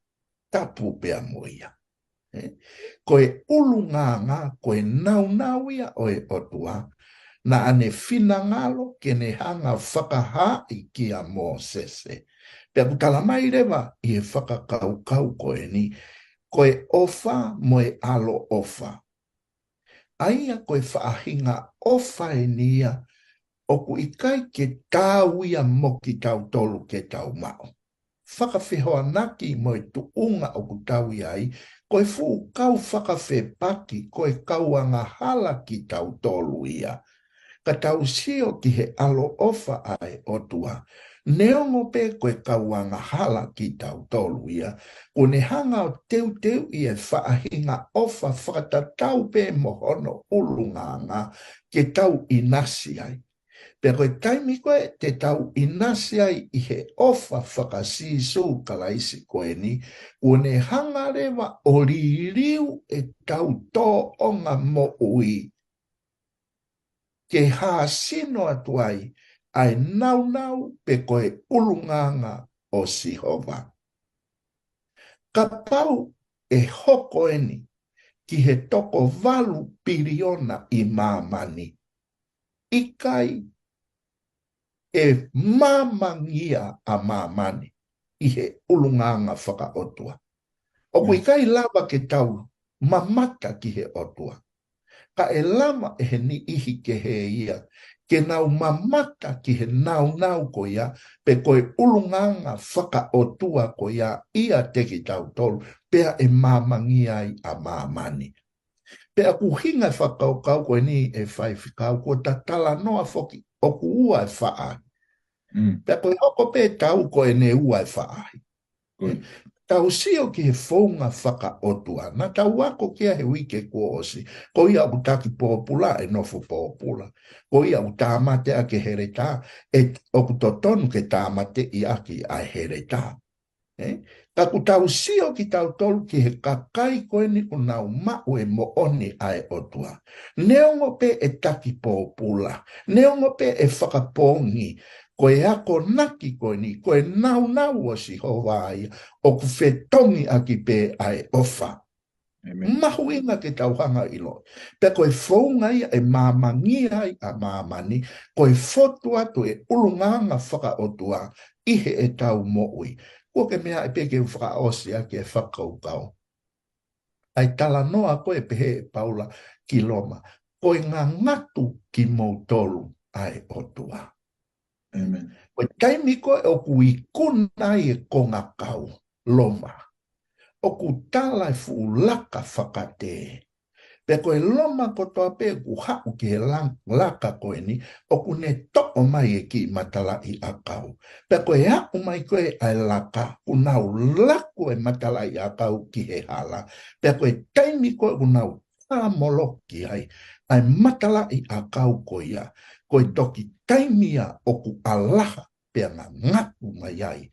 Tapu pea mo ia. Eh? Ko e ʻulungaanga, ko e naunau ia ʻo e ʻOtua, naʻa ne finangalo ke ne hanga fakahaaʻi kia Mōsese. Pea ʻoku tala mai leva ʻi he fakakaukau ko eni, ko e ʻofa mo e ʻaloʻofa. ʻA ia ko e faʻahinga ʻofa eni ia ʻoku ʻikai ke taau ia mo kitautolu ke tau maʻu. Fakafehoanaki mo e tuʻunga ʻoku tau ʻi ai, ko e fuʻu kau fakafepaki, ko e kau angahala kitautolu ia. Ka tau sio ki he ʻaloʻofa ʻa e ʻOtua, neongo pē ko e kau angahala kitautolu ia, kuo ne hanga ʻo teuteuʻi e faʻahinga ʻofa fakatatau pē mo hono ʻulungaanga ke tau ʻinasi ai. Pea ko e taimi ko ē te tau ʻinasi ai ʻi he ʻofa faka-Sīsū Kalaisi ko eni, kuo ne hanga leva ʻo liliu ʻetau tōʻonga moʻui ke hāsino atu ai ʻa e naunau pe ko e ʻulungaanga ʻo Sihova. Kapau ʻe hoko eni ki he toko valu piliona ʻi māmani, ʻikai ʻe māmangia ʻa māmani ʻi he ʻulungaanga fakaʻotua. ʻOku ʻikai lava ke tau mamata ki he ʻOtua. Ka ʻe lava ʻe he niʻihi kehe ia ke nau mamata ki he naunau ko ia, pe ko e ʻulungaanga fakaʻotua ko ia ʻiate kitautolu, pea ʻe māmangia ai ʻa māmani. Pea ʻoku ʻuhinga e fakakaukau ko eni ʻe faifekau, kuo ta talanoa foki ʻoku ua e faʻahi. Pea ko e hoko pē tau ko ʻene ua e faʻahi. Tau sio ki he founga fakaʻotua. Naʻa tau ako ki ai he uike kuo ʻosi. Ko ia ʻoku taki pōpula ʻe nofo pōpula. Ko ia ʻoku tāmate ʻaki e heletā, ʻe, ʻoku totonu ke tāmateʻi ʻaki ʻa e heletā. Ē? Ka ʻoku tau sio kitautolu ki he kakai ko eni ʻoku nau maʻu e moʻoni ʻa e ʻOtua. Neongo pē ʻe taki pōpula, neongo pē ʻe fakapoongi, ko e akonaki ko eni, ko e nāunau ʻo Sihova ia, ʻoku fetongi ʻaki pē ʻa e ʻofa. ʻĒmeni. Mahuʻinga ke tau hanga ʻo ʻilo. Pea ko e founga ia ʻe māmangia ai ʻa māmani, ko e fotu atu e ʻulungaanga fakaʻotua ʻi heʻetau moʻui. Kuo ke meaʻi pē ke u fakaʻosi ʻaki e fakakaukau. ʻA e talanoa ko ē pehē ʻe Paula ki Loma. Ko e ngangatu kimoutolu ʻa e ʻOtua. ʻĒmeni. Ko e taimi ko ē ʻoku ikuna ai e kongakau Loma, ʻoku tala e fuʻu laka fakatē. Pea ko e Loma kotoa pē ʻoku haʻu ki he la-, laka ko eni, ʻoku ne toʻo mai e kiʻi matalaʻiʻakau. Pea ko e aʻu mai ko ē ʻa e laka, ʻoku nau laku e matalaʻiʻakau ki he hala. Pea ko e taimi ko ē ʻoku nau tāmoloki ai ʻa e matalaʻiʻakau ko ia, ko e toki taimi ia ʻoku ʻalaha pea ngangatu mai ai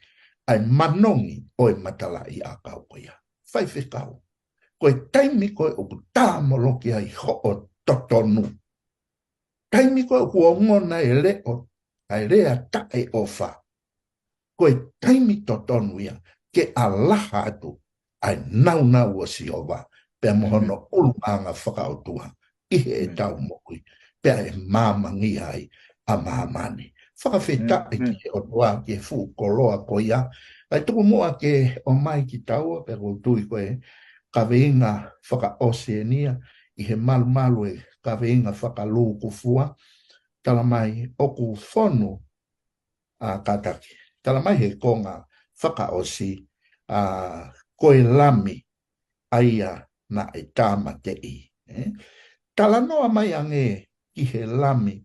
ʻa e manongi ʻo e matalaʻiʻakau ko ia. Faifekau, ko e taimi ko ē ʻoku tāmoloki ai hoʻo totonu. Taimi ko ē ʻoku ongona e leʻo, ʻa e lea taʻeʻofa. Ko e taimi totonu ia ke ʻalaha atu ʻa e nāunau ʻo Sihova, pea mo hono ʻulungaanga fakaʻotua ʻi heʻetau moʻui, pea ʻe māmangia ai ʻa māmani. Fakafetaʻi ki he ʻOtua ki he fuʻu koloa ko ia. ʻAi tuku muʻa ke ʻomai kitaua, pea ʻoku ou tui ko e kaveinga fakaʻosi eni ia, ʻi he malumalu e kaveinga fakalūkufua, tala mai ʻoku fonu, ʻa, kātaki. Tala mai he konga fakaʻosi, ʻa, ko e Lami ʻa ia naʻe tāmateʻi. Ē? Talanoa mai ange ki he Lami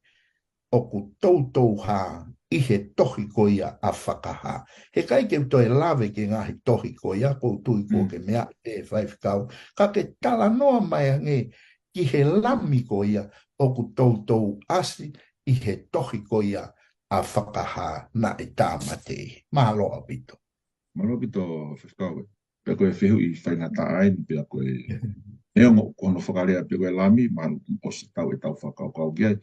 ʻoku toutou hā ʻi he tohi ko ia ʻa Fakahā. He ʻikai ke u toe lave ki he ngaahi tohi ko ia, ʻoku ou tui kuo ke meaʻi pē faifekau. Ka ke talanoa mai ange ki he Lami ko ia ʻoku toutou ʻasi ʻi he tohi ko ia ʻa Fakahā naʻe tāmateʻi. Mālō ʻaupito. Mālō ʻaupito, faifekau. Pea ko e fehuʻi faingataʻa eni, pea ko e neongo ko hono fakalea pē ko e Lami, mahalo ʻosi tau ʻetau fakakaukau ki ai.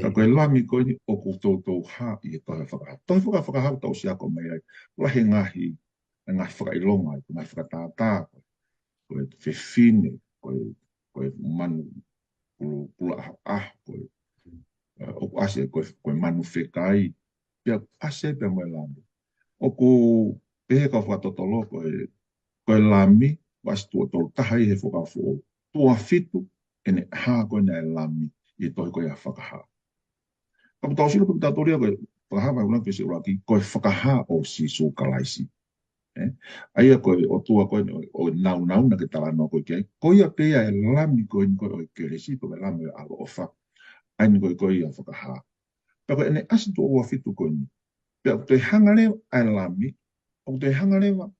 Ka ko e Lami ko eni ʻoku toutou hā ʻi he tohi Fakahā. Tohi Fakahā, Fakahā ʻoku tau ʻosi ako mai ai. Lahi e ngaahi, e ngaahi fakaʻilonga, ko e ngaahi fakatātā, ko e, ko e fefine, ko e, ko e manu pulu-, puluʻahoʻaho, ko e, ē, ʻoku ʻasi, ko e, ko e manu fekai, pea ʻoku ʻasi pea mo e Lami. ʻOku pehē kau fakatotolo ko e, ko e Lami, ʻoku ʻasi tuʻo tolu taha ʻi he Fuakava Foʻou. Tuʻo fitu, ʻene hā ko ena e Lami, ʻi he tohi ko ia Fakahā. Ka ʻoku tau sio pē ʻoku tau tolia ko e Fakahā vahe ʻuluaki veesi ʻuluaki, ko e Fakahā ʻo Sīsū Kalaisi. Ē? ʻA ia ko e ʻOtua ko ē ʻo, ʻo e nāunau naʻa ke talanoa ko ē ki ai. Ko ia pē ia e Lami ko eni ko ē ʻo e kelesi, ko e Lami ʻo e ʻaloʻofa. ʻA eni ko ē ko ia Fakahā. Pea ko ʻene ʻasi tuʻo ua fitu ko eni. Pea ʻoku toe hanga leva ʻa e Lami, ʻoku toe hanga leva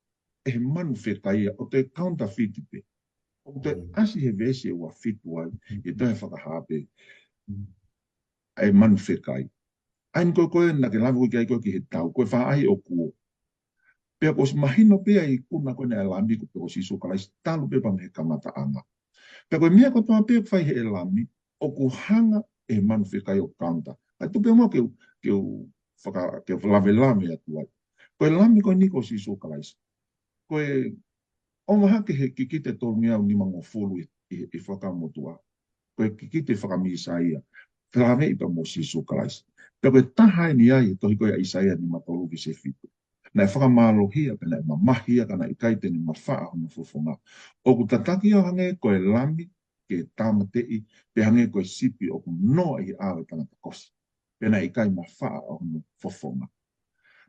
ʻe he manu fekai ia, ʻo toe counterfeit pē. ʻOku toe ʻasi he veesi ʻe ua fitu ai, ʻe toe Fakahā pē ʻa e manu fekai. ʻA eni ko ē ko ē naʻa ke lave ko ē ki ai ko ē ki he tau, ko e faʻahi ʻoku ō. Pea kuo ʻosi mahino pē ʻa e ikuna ko ena e Lami ko e pē ko Sīsū Kalaisi talu pē pea mei he kamataʻanga. Pea ko e meʻa kotoa pē ʻoku fai ʻe he Lami, ʻoku hanga ʻe he manu fekai ʻo counter. ʻAi tuku pē muʻa ke u, ke u faka-, ke u lavelave atu ai. Ko e Lami ko eni ko Sīsū Kalaisi. Ko e ʻomahake he kikite tolungeau nimangofulu ʻi, ʻi, ʻi Fuakava Motuʻa. Ko e kikite faka-Mīsaia. Felāveʻi pea mo Sīsū Kalaisi. Pea ko e taha eni ia ʻi he tohi ko ia ʻa ʻĪsaia nimatolu veesi fitu. Naʻe fakamālohia, pea naʻe mamahi ia ka naʻe ʻikai te ne mafaʻa hono fofonga. ʻOku tataki ia ʻo hangē ko e Lami ke tāmateʻi, pea hangē ko e sipi ʻoku noa ʻi he ʻao ʻo e tangata kosi. Pea naʻe ʻikai mafaʻa ʻa hono fofonga.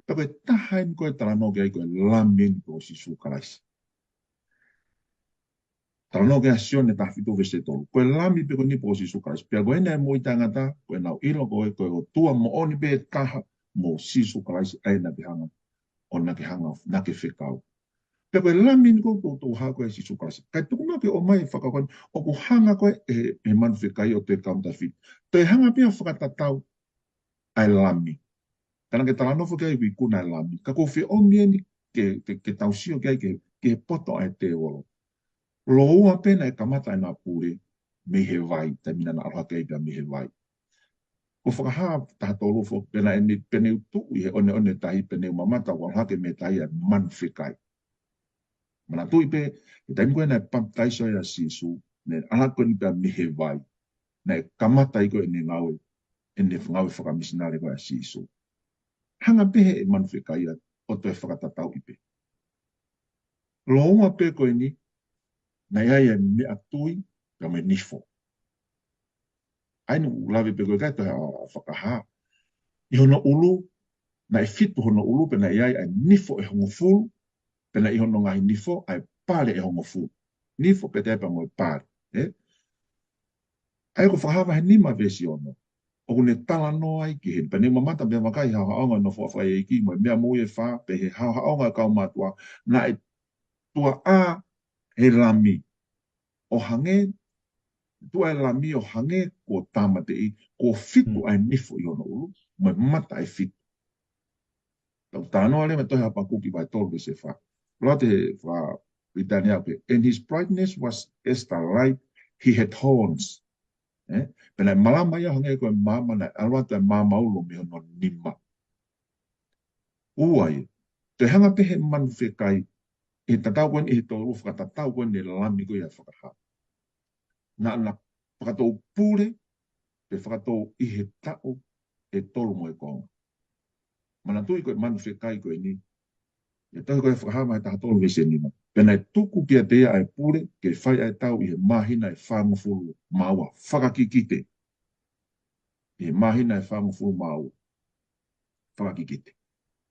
Pea ko e taha eni ko ē talanoa ki ai ko e Lami eni ko Sīsū Kalaisi. Talanoa ki ai ʻa Sione taha fitu veesi tolu. Ko e Lami pē ko eni ko Sīsū Kalaisi. Pea ko ena e moʻui taʻengata, ko ʻenau ʻilo ko ē ko e ʻOtua moʻoni pē taha mo Sīsū Kalaisi ʻa ia naʻa ke hanga, ʻo naʻa ke hanga, naʻa ke fekau. Pea ko e lami ni ʻoku toutou hā ko ē ʻa Sīsū Kalaisi. Kae tuku mai ke ʻomai e fakakaukau ni, ʻoku hanga ko ē ʻe he, ʻe he manu fekai ʻo toe kamata fitu. Toe hanga pē ʻo fakatatau ʻa e lami. Ka naʻa ke talanoa foki ai ʻoku ikuna e lami. Ka ʻoku ou fie ʻomi eni ke, ke, ke tau sio ki ai ke, ki he poto ʻa e tēvolo. Lōua pē naʻe kamata ʻena pule mei he vai, taimi naʻa na ʻalu hake ai pea mei he vai. ʻOku fakahā ʻe taha tolu foki, pea naʻe ne, pea ne u tuʻu ʻi he ʻoneʻone tahi, pea ne u mamata ʻoku ʻalu hake mei he tahi ʻa e manu fekai. Manatuʻi pē, he taimi ko ē naʻe papitaiso ai ʻa Sīsū, naʻe ʻalu hake ko eni pea mei he vai, naʻe kamata ai ko ē ʻene ngāue, ʻene ngāue fakamisinale ko ē ʻa Sīsū. Hanga pē ʻe he manu fekai ʻo toe fakatatauʻi pē. Lōua pē ko eni, naʻe ʻi ai e meʻatui, pea mo e nifo. ʻA ia naʻa ku lave pē ko ē ki ai, toe fakahā. ʻI hono ʻulu, naʻe fitu hono ʻulu, pea naʻe ʻi ai ʻa e nifo ʻe hongofulu, pea naʻe ʻi hono ngaahi nifo, ʻa e pale ʻe hongofulu. Nifo pea taha pea mo e pale, ē? ʻA ia ko e Fakahā vahe nima veesi ono. ʻOku ne talanoa ai ki heni. Pea ne u mamata pea vakai haohaoanga ʻo e nofoʻa fakaʻeiʻeiki mo e meʻa moʻui ʻe fā, pea ʻi he haohaoanga ʻo e kau mātuʻa, naʻe tuʻa ʻa e lami. ʻO hangē, tuʻa e lami ʻo hangē kuo tāmateʻi, kuo fitu ʻa e nifo ʻi hono ʻulu, mo e mata ʻe fitu. Tau talanoa leva mei he tohi Hapakuki vahe tolu veesi fā. Lote he faka-Pilitānia pē. And his brightness was as the light, he had horns. Ē? Pea naʻe malama ia hangē ko e maama, naʻe ʻalu atu e maama ulo mei hono nima. Ua ia. Toe hanga pē ʻe he manu fekai, ʻi he tatau ko eni, ʻi he tolu fakatatau ko eni e lami ko ia Fakahā. Naʻa na fakatou pule, pea fakatou ʻi he taʻu ʻe tolu mo e konga. Manatuʻi ko e manu fekai ko eni. ʻI he tohi ko ē Fakahā vahe taha tolu veesi nima. Pea naʻe tuku kiate ia ʻa e pule, ke fai ʻa e tau ʻi he māhina ʻe fāngofulu mā ua fakakikite. ʻI he māhina ʻe fāngofulu mā ua fakakikite.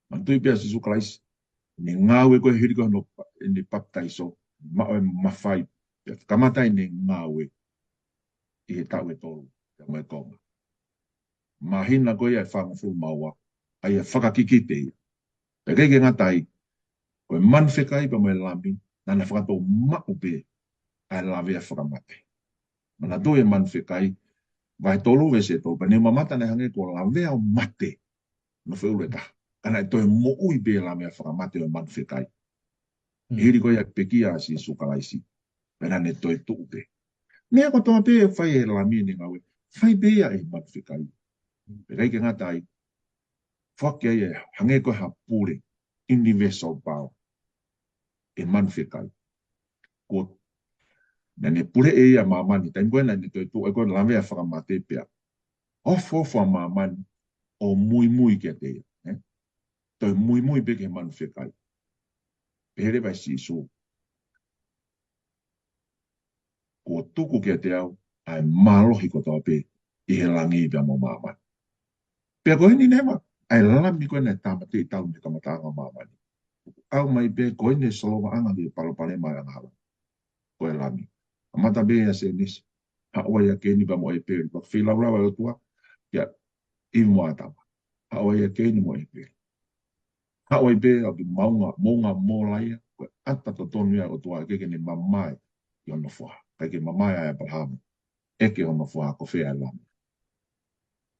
Manatuʻi pē ʻa Sīsū Kalaisi, ʻene ngāue ko ē hili ko ē hono pa-, ʻene papitaiso, maʻu e mafai, pea kamata ʻene ngāue ʻi he taʻu ʻe tolu, pea mo e konga. Māhina ko ia ʻe fāngofulu mā ua, ʻa ia fakakikite ia. Pea ʻikai ke ngata ai, ko e manu fekai pea mo e lami, naʻa na fakatou maʻu pē ʻa e lavea fakamate. Manatuʻi e manu fekai, vahe tolu veesi tolu, pea ne u mamata naʻe hangē kuo lavea ʻo mate, hono feʻulu ʻe taha. Ka naʻe toe moʻui pē e lavea fakamate ʻo e manu fekai. Mm. Hili ko ia e pekia ʻa Sīsū Kalaisi, pea naʻa ne toe tuʻu pē. Meʻa kotoa pē ʻe fai ʻe he lami ʻene ngāue, fai pē ia ʻe he manu fekai. Pea ʻikai ke ngata ai, foaki ai e hangē ko ha pule, universal power, ʻe he manu fekai. Ko, naʻa ne puleʻi ʻa māmani, taimi ko ē naʻa ne toe tuʻu ai ko e lavea fakamate pea ofoofo ʻa māmani ʻo muimui kiate ia, ē? Toe muimui pē ki he manu fekai. Pehē leva ʻe Sīsū, kuo tuku kiate au ʻa e mālohi kotoa pē ʻi he langi pea mo māmani. Pea ko eni leva, ʻa e lami ko ē naʻe tāmateʻi talu mei he kamataʻanga ʻo māmani. ʻAu mai pē ko eni e solovaʻanga ki he palopalema ʻo e angahala. Ko e lami. Kamata pē ʻia Sēnesi. Haʻu ai ʻa Keini pea mo ʻĒpeli. Pea feilaulau ʻa e ʻOtua kia ʻIvi mo ʻĀtama. Haʻu ai ʻa Keini mo ʻĒpeli. Haʻu ai pē ʻa e moʻunga, moʻunga Mōlaia, ko e ʻata totonu ia ʻo e ʻOtua ke, ke ne mamae ʻi hono foha. ʻIkai ke mamae ʻa ʻĒpalahame, ʻeke hono foha ko fē ʻa e lami.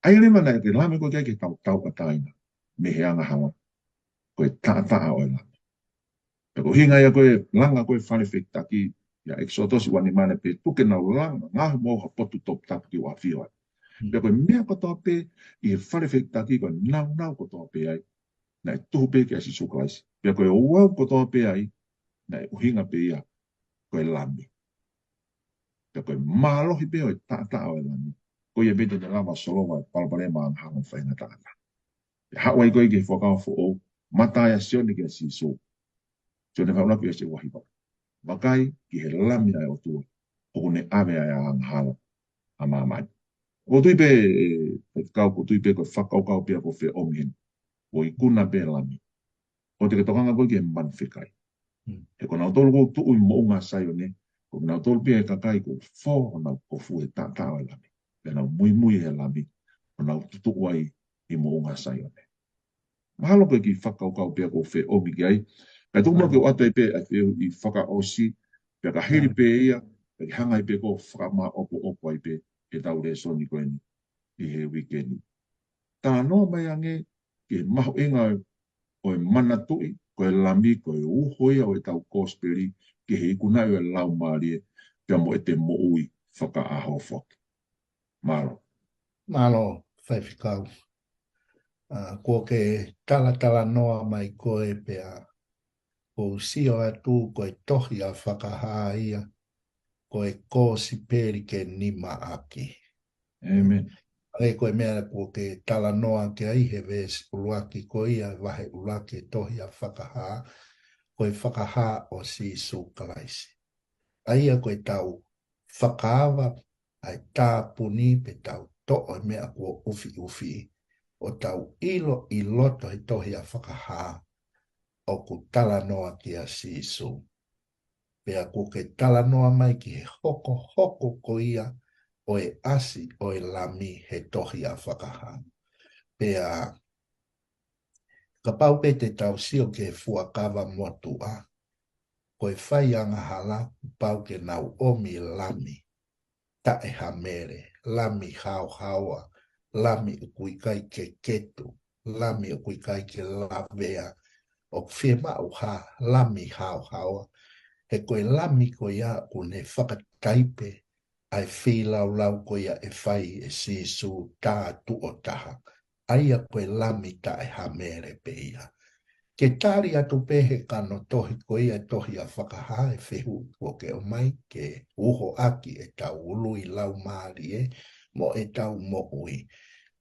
ʻA ia leva naʻe ke lami ko ē ke, ke tau, tauʻatāina mei he angahala. Ko e taʻataʻa ʻo e lami. Pea ko e ʻuhinga ia ko e langa ko ē fale fehikitaki, ʻia ʻEkisoto ua nima naʻe pehē tuku ke nau langa, ngaohi mo au ha potu toputapu ke u ʻafio ai. Hmm. Pea ko e meʻa kotoa pē ʻi he fale fehikitaki ko e naunau kotoa pē ai, naʻe tuhu pē kia Sīsū Kalaisi. Pea ko e ouau kotoa pē ai, naʻe ʻuhinga pē ia ko e lami. Pea ko e mālohi pē ʻo e taʻataʻa ʻo e lami, ko ia pē te ne lava ʻo solova e palopalema angahala ʻo e faʻahinga tangata. Pea haʻu ai ko ē ki he Fuakava Foʻou, mamata ai ʻa Sione kia Sīsū. Sione vahe ʻuluaki veesi ua hiva. Vakai ki he Lami ʻa e ʻOtua, ʻoku ne ʻave ʻa e angahala ʻa māmani. ʻOku ou tui pē, ʻe, ʻe kau, ʻoku ou tui pē ko e fakakaukau pē ia ʻoku fie ʻomi heni. ʻOku ikuna pē e lami. ʻOua te ke tokanga koe ki he manu fekai. Hmm. He ko kinautolu ʻoku tuʻu ʻi Moʻunga Saione, ko kinautolu pē ʻa e kakai ʻoku fō honau kofu he taʻataʻa ʻo e lami. Pea nau muimui he lami, ʻo nau tutuʻu ai ʻi Moʻunga Saione. Mahalo ko e kiʻi fakakaukau pē ia ʻoku fie ʻomi ki ai, Kae tuku muʻa ke u ʻoatu ai pē ʻa e fehuʻi fakaʻosi, pea ka hili pē ia, pea ke hanga ai pē ʻo fakamāʻopoʻopo ai pē ʻetau lēsoni ko eni ʻi he uike ni. Talanoa mai ange ki he mahuʻinga ʻo e manatuʻi ko e Lami ko e uho ia ʻo ʻetau kosipeli ki he ikunaʻi ʻo e Laumālie pea mo ʻete moʻui fakaʻaho foki. Mālō. Mālō, Faifekau. ʻA, kuo ke talatalanoa mai koe pea ʻoku ou sio atu ko e tohi ʻa Fakahā ia, ko e kosipeli ke nima ʻaki. ʻĒmeni. ʻA ia ko e meʻa kuo ke talanoa ki ai he veesi ʻuluaki ko ia, vahe ʻuluaki e tohi ʻa Fakahā, ko e fakahā ʻo Sīsū Kalaisi. ʻA ia ko ʻetau fakaava ʻa e tāpuni pe tau toʻo e meʻa kuo ʻufiʻufi, ʻo tau ʻilo ʻi loto he tohi ʻa Fakahā, ʻoku talanoa kia Sīsū. Pea kuo ke talanoa mai ki he hokohoko ko ia ʻo e ʻasi ʻo e Lami he tohi ʻa Fakahā. Pea kapau pē te tau sio ki he fuakava motuʻa, ko e fai angahala, pau ke nau ʻomi lami taʻe hamele, lami haohaoa, lami ʻoku ʻikai ke ketu, lami ʻoku ʻikai ke lavea, ʻoku fiemaʻu ha lami haohaoa, he ko e lami ko ia ʻoku ne fakataipe ʻa e feilaulau ko ia ʻe fai ʻe Sīsū tā tuʻo taha, ʻa ia ko e lami taʻe hamele pē ia. Ke tali atu pē he kano tohi ko ia tohi ʻa Fakahā e fehuʻi kuo ke ʻomai ke uho ʻaki ʻetau ului laumālie mo ʻetau moʻui.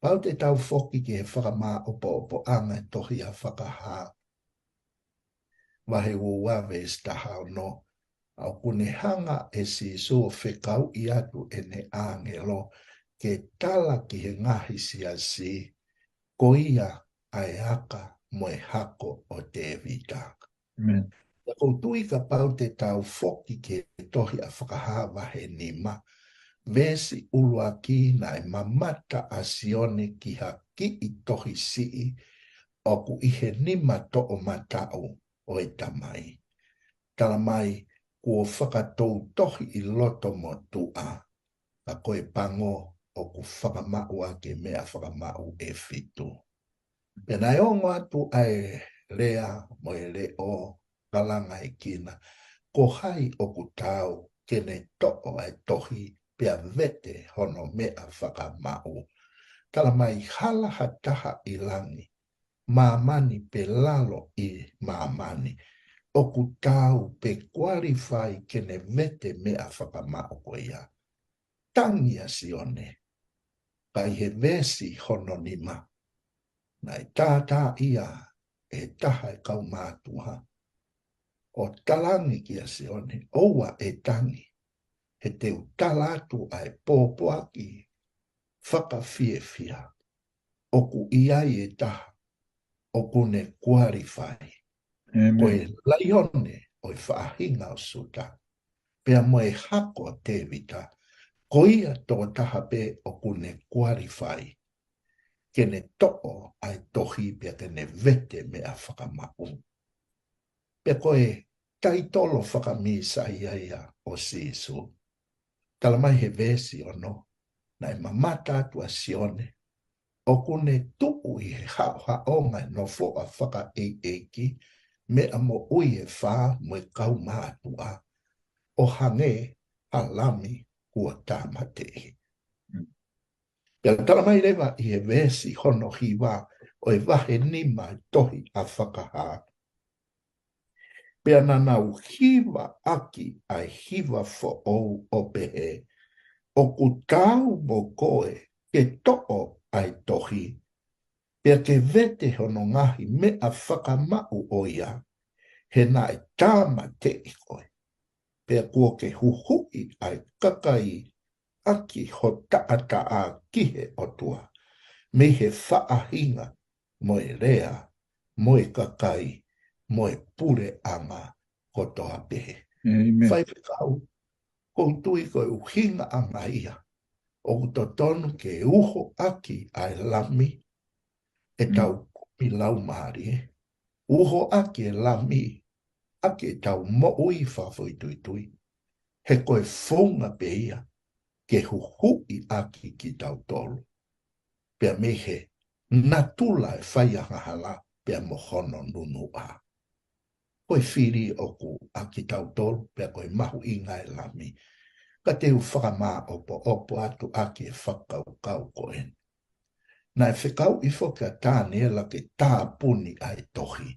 Pau te tau foki ki he fakamāʻopoʻopoʻanga e tohi ʻa Fakahā, vahe ua ua veesi taha ono, ʻa ʻoku ne hanga ʻe Sīsū ʻo fekauʻi atu ʻene ʻāngelo ke tala ki he ngaahi siasi, ko ia ʻa e aka mo e hako ʻo Tēvita. ʻĒmeni. Pea ʻoku ou tui kapau te tau foki ki he tohi ʻa Fakahā vahe nima, veesi ʻuluaki naʻe mamata ʻa Sione ki ha kiʻi tohi siʻi ʻoku ʻi he nima toʻomataʻu ʻo e Tamai. Tala mai kuo fakatoutohi ʻi loto motuʻa, ka ko e pango ʻoku fakamaʻu ʻaki e meʻa fakamaʻu ʻe fitu. Pea naʻe ongo atu ʻa e lea mo e leʻo kalangaʻekina, ko hai ʻoku taau ke ne toʻo ʻa e tohi pea vete hono meʻa fakamaʻu. Tala mai hala ha taha ʻi langi, māmani pe lalo ʻi māmani, ʻoku taau pe kualifai ke ne vete meʻa fakamaʻu ko ia. Tangi ʻa Sione, ka ʻi he veesi hono nima, naʻe tātā ia ʻe taha e kau mātuʻa ʻo talaange kia Sione, ʻoua ʻe tangi, he te u tala atu ʻa e pōpoaki fakafiefia, ʻoku ʻi ai e taha ʻoku ne kualifai. ʻĒmeni. Ko e laione ʻo e faʻahinga ʻo Siuta, pea mo e hako ʻo Tēvita, ko ia tokotaha pē ʻoku ne kualifai ke ne toʻo ʻa e tohi pea ke ne vete meʻa fakamaʻu. Pea ko e taitolo fakamīsaia ia ʻo Sīsū. Tala mai he veesi ono, naʻe mamata atu ʻa Sione, ʻoku ne tuʻu ʻi he haʻohaʻonga e nofoʻa fakaʻeiʻeiki, meʻa moʻui ʻe fā mo e kau mātuʻa, ʻo hangē ha lami kuo tāmateʻi. Mm. Pea tala mai leva ʻi he veesi hono hiva ʻo e vahe nima e tohi ʻa Fakahā. Pea naʻa nau hiva ʻaki ʻa e hiva foʻou ʻo pehē, ʻoku taau mo koe ke toʻo ʻa e tohi, pea ke vete hono ngaahi meʻa fakamaʻu ʻo ia, he naʻe tāmateʻi koe, pea kuo ke huhuʻi ʻa e kakai ʻaki ho taʻataʻa ki he ʻOtua, mei he faʻahinga, mo e lea, mo e kakai, mo e puleʻanga kotoa pē. ʻĒmeni. Faifekau, ʻoku ou tui ko e ʻuhinga ʻanga ia ʻoku totonu ke uho ʻaki ʻa e lami ʻetau kumi laumālie, uho ʻaki e lami ʻaki ʻetau moʻui fakafoʻituitui, he ko e founga pē ia ke huhuʻi ʻaki kitautolu, pea mei he natula e faiangahala pea mo hono nunuʻa. Ko e fili ʻoku ʻa kitautolu, pea ko e mahuʻinga e Lami. Ka te u fakamāʻopoʻopo atu ʻaki e fakakaukau ko eni. Naʻe fekauʻi foki ʻa Taniela ke tāpuni ʻa e tohi,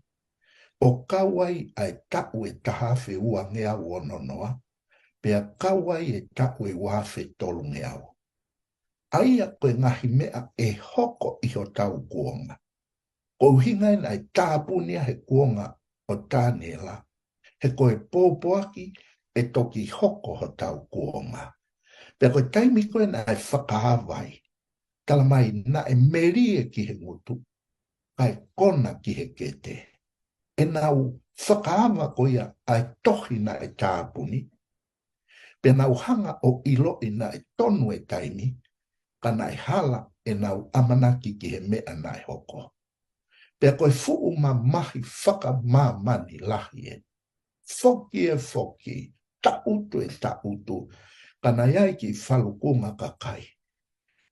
ʻo kau ai ʻa e taʻu ʻe taha afe uangeau ono noa, pea kau ai e taʻu ʻe ua afe tolungeau. ʻA ia ko e ngaahi meʻa ʻe hoko ʻi hotau kuonga. Ko e ʻuhinga ia naʻe tāpuni ʻa e kuonga ʻo Taniela, he ko e pōpoaki ʻe toki hoko hotau kuonga. Pea ko e taimi ko ē naʻe fakaava ai, tala mai naʻe melie ki he ngutu, kae kona ki he kete. ʻEnau fakaava ko ia ʻa e tohi naʻe tāpuni, pea nau hanga ʻo ʻiloʻi naʻe tonu e taimi, ka naʻe hala ʻenau ʻamanaki ki he meʻa naʻe hoko. Pea ko e fuʻu mamahi fakamāmani lahi ē. Foki ʻe foki, taʻutu ʻe taʻutu, ka naʻe ʻi ai e kiʻi falukunga kakai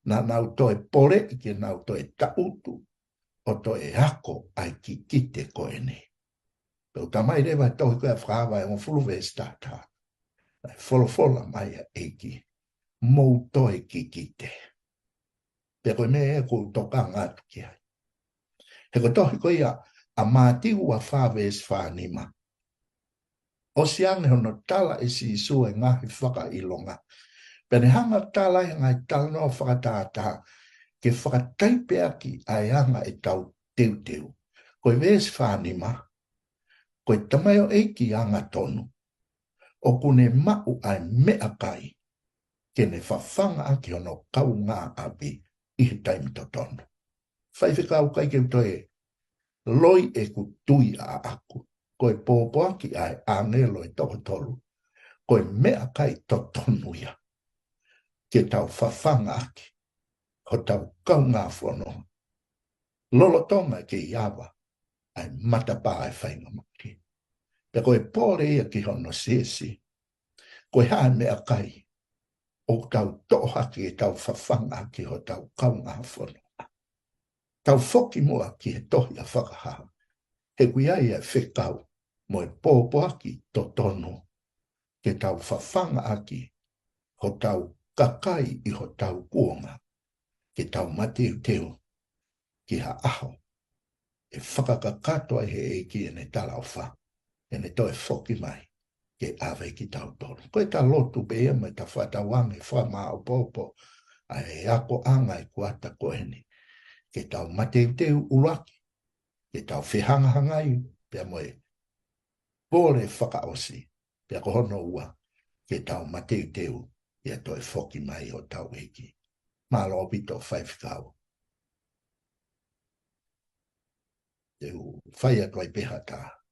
naʻa nau toe poleʻi ke nau toe taʻutu, ʻo toe ako ʻa e kikite ko eni. Pea ʻoku talamai leva ʻe he tohi ko ē Fakaava ʻe hongofulu veesi taha taha, naʻe folofola mai ʻa e ʻEiki, mou toe kikite. Pea ko e meʻa ia ʻoku ou tokanga atu ki ai. He ko e tohi ko ia ʻa Mātiu ua fā veesi fā nima, ʻosi ange hono tala ʻe Sīsū e ngaahi fakaʻilonga, pea ne hanga ʻo tala e ngaahi talanoa fakatātā ke fakataipe ʻaki ʻa e anga ʻetau teuteu. Ko e veesi fā nima, ko e tamaioʻeiki angatonu, ʻoku ne maʻu ʻa e meʻakai ke ne fafanga ʻaki hono kaungāʻapi ʻi he taimi totonu. Faifekau, ʻikai ke u toe loi ʻeku tui ʻaʻaku, ko e pōpoaki ʻa e ʻāngelo ʻe toko tolu, ko e meʻakai totonu ia ke tau fafanga ʻaki hotau kaungā fononga, lolotonga ke ʻi ai ʻa e matapā ʻa e faingamālie. Pea ko e pole ia ki hono siʻisiʻi, ko e hā e meʻakai ʻoku tau toʻo hake ke tau fafanga ʻaki hotau kaungā fononga. Tau foki muʻa ki he tohi ʻa Fakahā, he ʻoku ʻi ai e fekau mo e pōpoaki totonu ke tau fafanga ʻaki hotau kakai ʻi hotau kuonga, ke tau mateuteu ki ha ʻaho ʻe fakakakato ai ʻe he ʻEiki ʻene talaʻofa, ʻene toe foki mai ke ʻave kitautolu. Ko ʻeta lotu pē ia mo ʻeta fakatauange fakamāʻopoʻopo ʻa e akoʻanga ʻo e kuata ko eni, ke tau mateuteu ʻuluaki, ke tau fehangahangai pea mo e pole fakaʻosi, pea ko hono ua, ke tau mateuteu ʻi he toe foki mai ʻo hotau ʻEiki. Mālō ʻaupito faifekau. Te u fai atu ai pē ha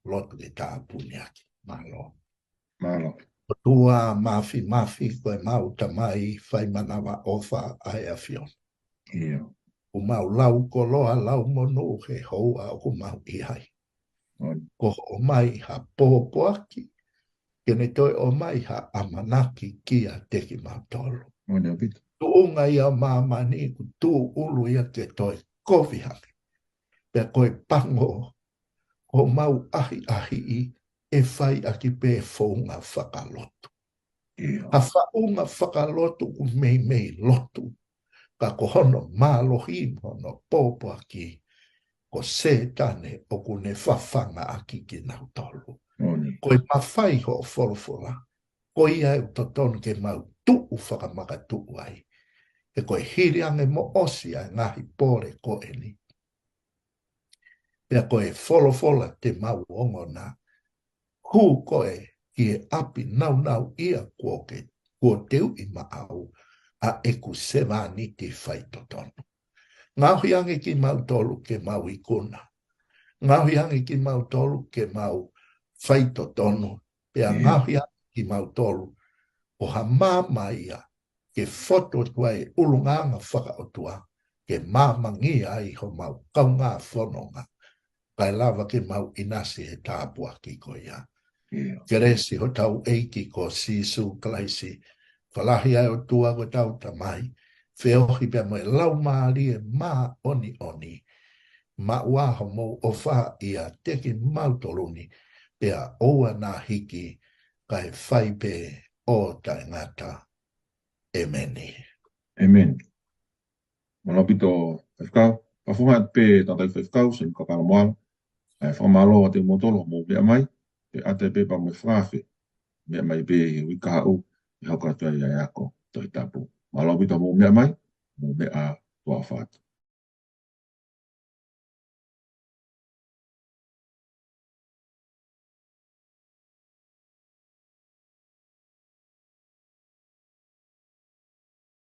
lotu ke tāpuni ʻaki. Mālō. Mālō. ʻOtua Māfimafi, ko ʻemau Tamai fai manavaʻofa ʻa e ʻAfiona. ʻIo. ʻOku mau lau koloa, lau monū he houa ʻoku mau ʻi ai. ʻOi. Ko hoʻo ʻomai ha pōpoaki, ke ne toe ʻomai ha ʻamanaki kiate kimautolu. ʻOi, ʻaupito. Tuʻunga ia ʻo māmani ʻoku tūʻulu ia ke toe kovi hake. Pea ko e pango, ko homau ʻahiʻahiʻi ʻe fai ʻaki pē founga fakalotu. ʻIo. Ha faʻunga fakalotu ʻoku meimei lotu, ka ko hono mālohi mo hono pōpoaki, ko Sētane ʻoku ne fafanga ʻaki kinautolu. ʻOi. Ko e mafai hoʻo folofola, ko ia ʻoku totonu ke mau tuʻu fakamakatuʻu ai. He ko e hili ange mo ʻosi ʻa e ngaahi pole ko eni, pea ko e folofola te mau ongona, hū koe ki he ʻapi nāunauʻia kuo ke, kuo teuʻi maʻau ʻa ʻeku sevāniti faitotonu. Ngaohi ange kimautolu ke mau ikuna. Ngaohi ange kimautolu ke mau faitotonu. Pea, mm, ngaohi ange kimautolu ʻo ha maama ia ke fotu atu ai e ʻulungaanga fakaʻotua, ke maamangia ai homau kaungā fononga, kae lava ke mau ʻinasi he tāpuaki ko ia. Kelesi hotau ʻEiki ko Sīsū Kalaisi, fālahi ʻa e ʻOtua ko hotau Tamai, feohi pea mo e Laumālie Māʻoniʻoni, maʻu ā homou ʻofa ʻiate kimautolu ni, pea ʻoua naʻa hiki, kae fai pē ʻo taʻengata. ʻEmeni. ʻEmeni. Mālō ʻaupito faifekau, fakafofonga atu pē tangataʻeiki faifekau, Semi Kakala Moala, ʻa e fakamālō atu kiate kimoutolu hoʻomou meʻa mai, pea ʻoatu pē pea mo e fakaafe, meʻa mai pē he uike kahaʻu, ʻe hoko atu ai ʻa e ako Tohi Tapu. Mālō ʻaupito hoʻomou meʻa mai, mou meʻa tuʻa ʻofa atu.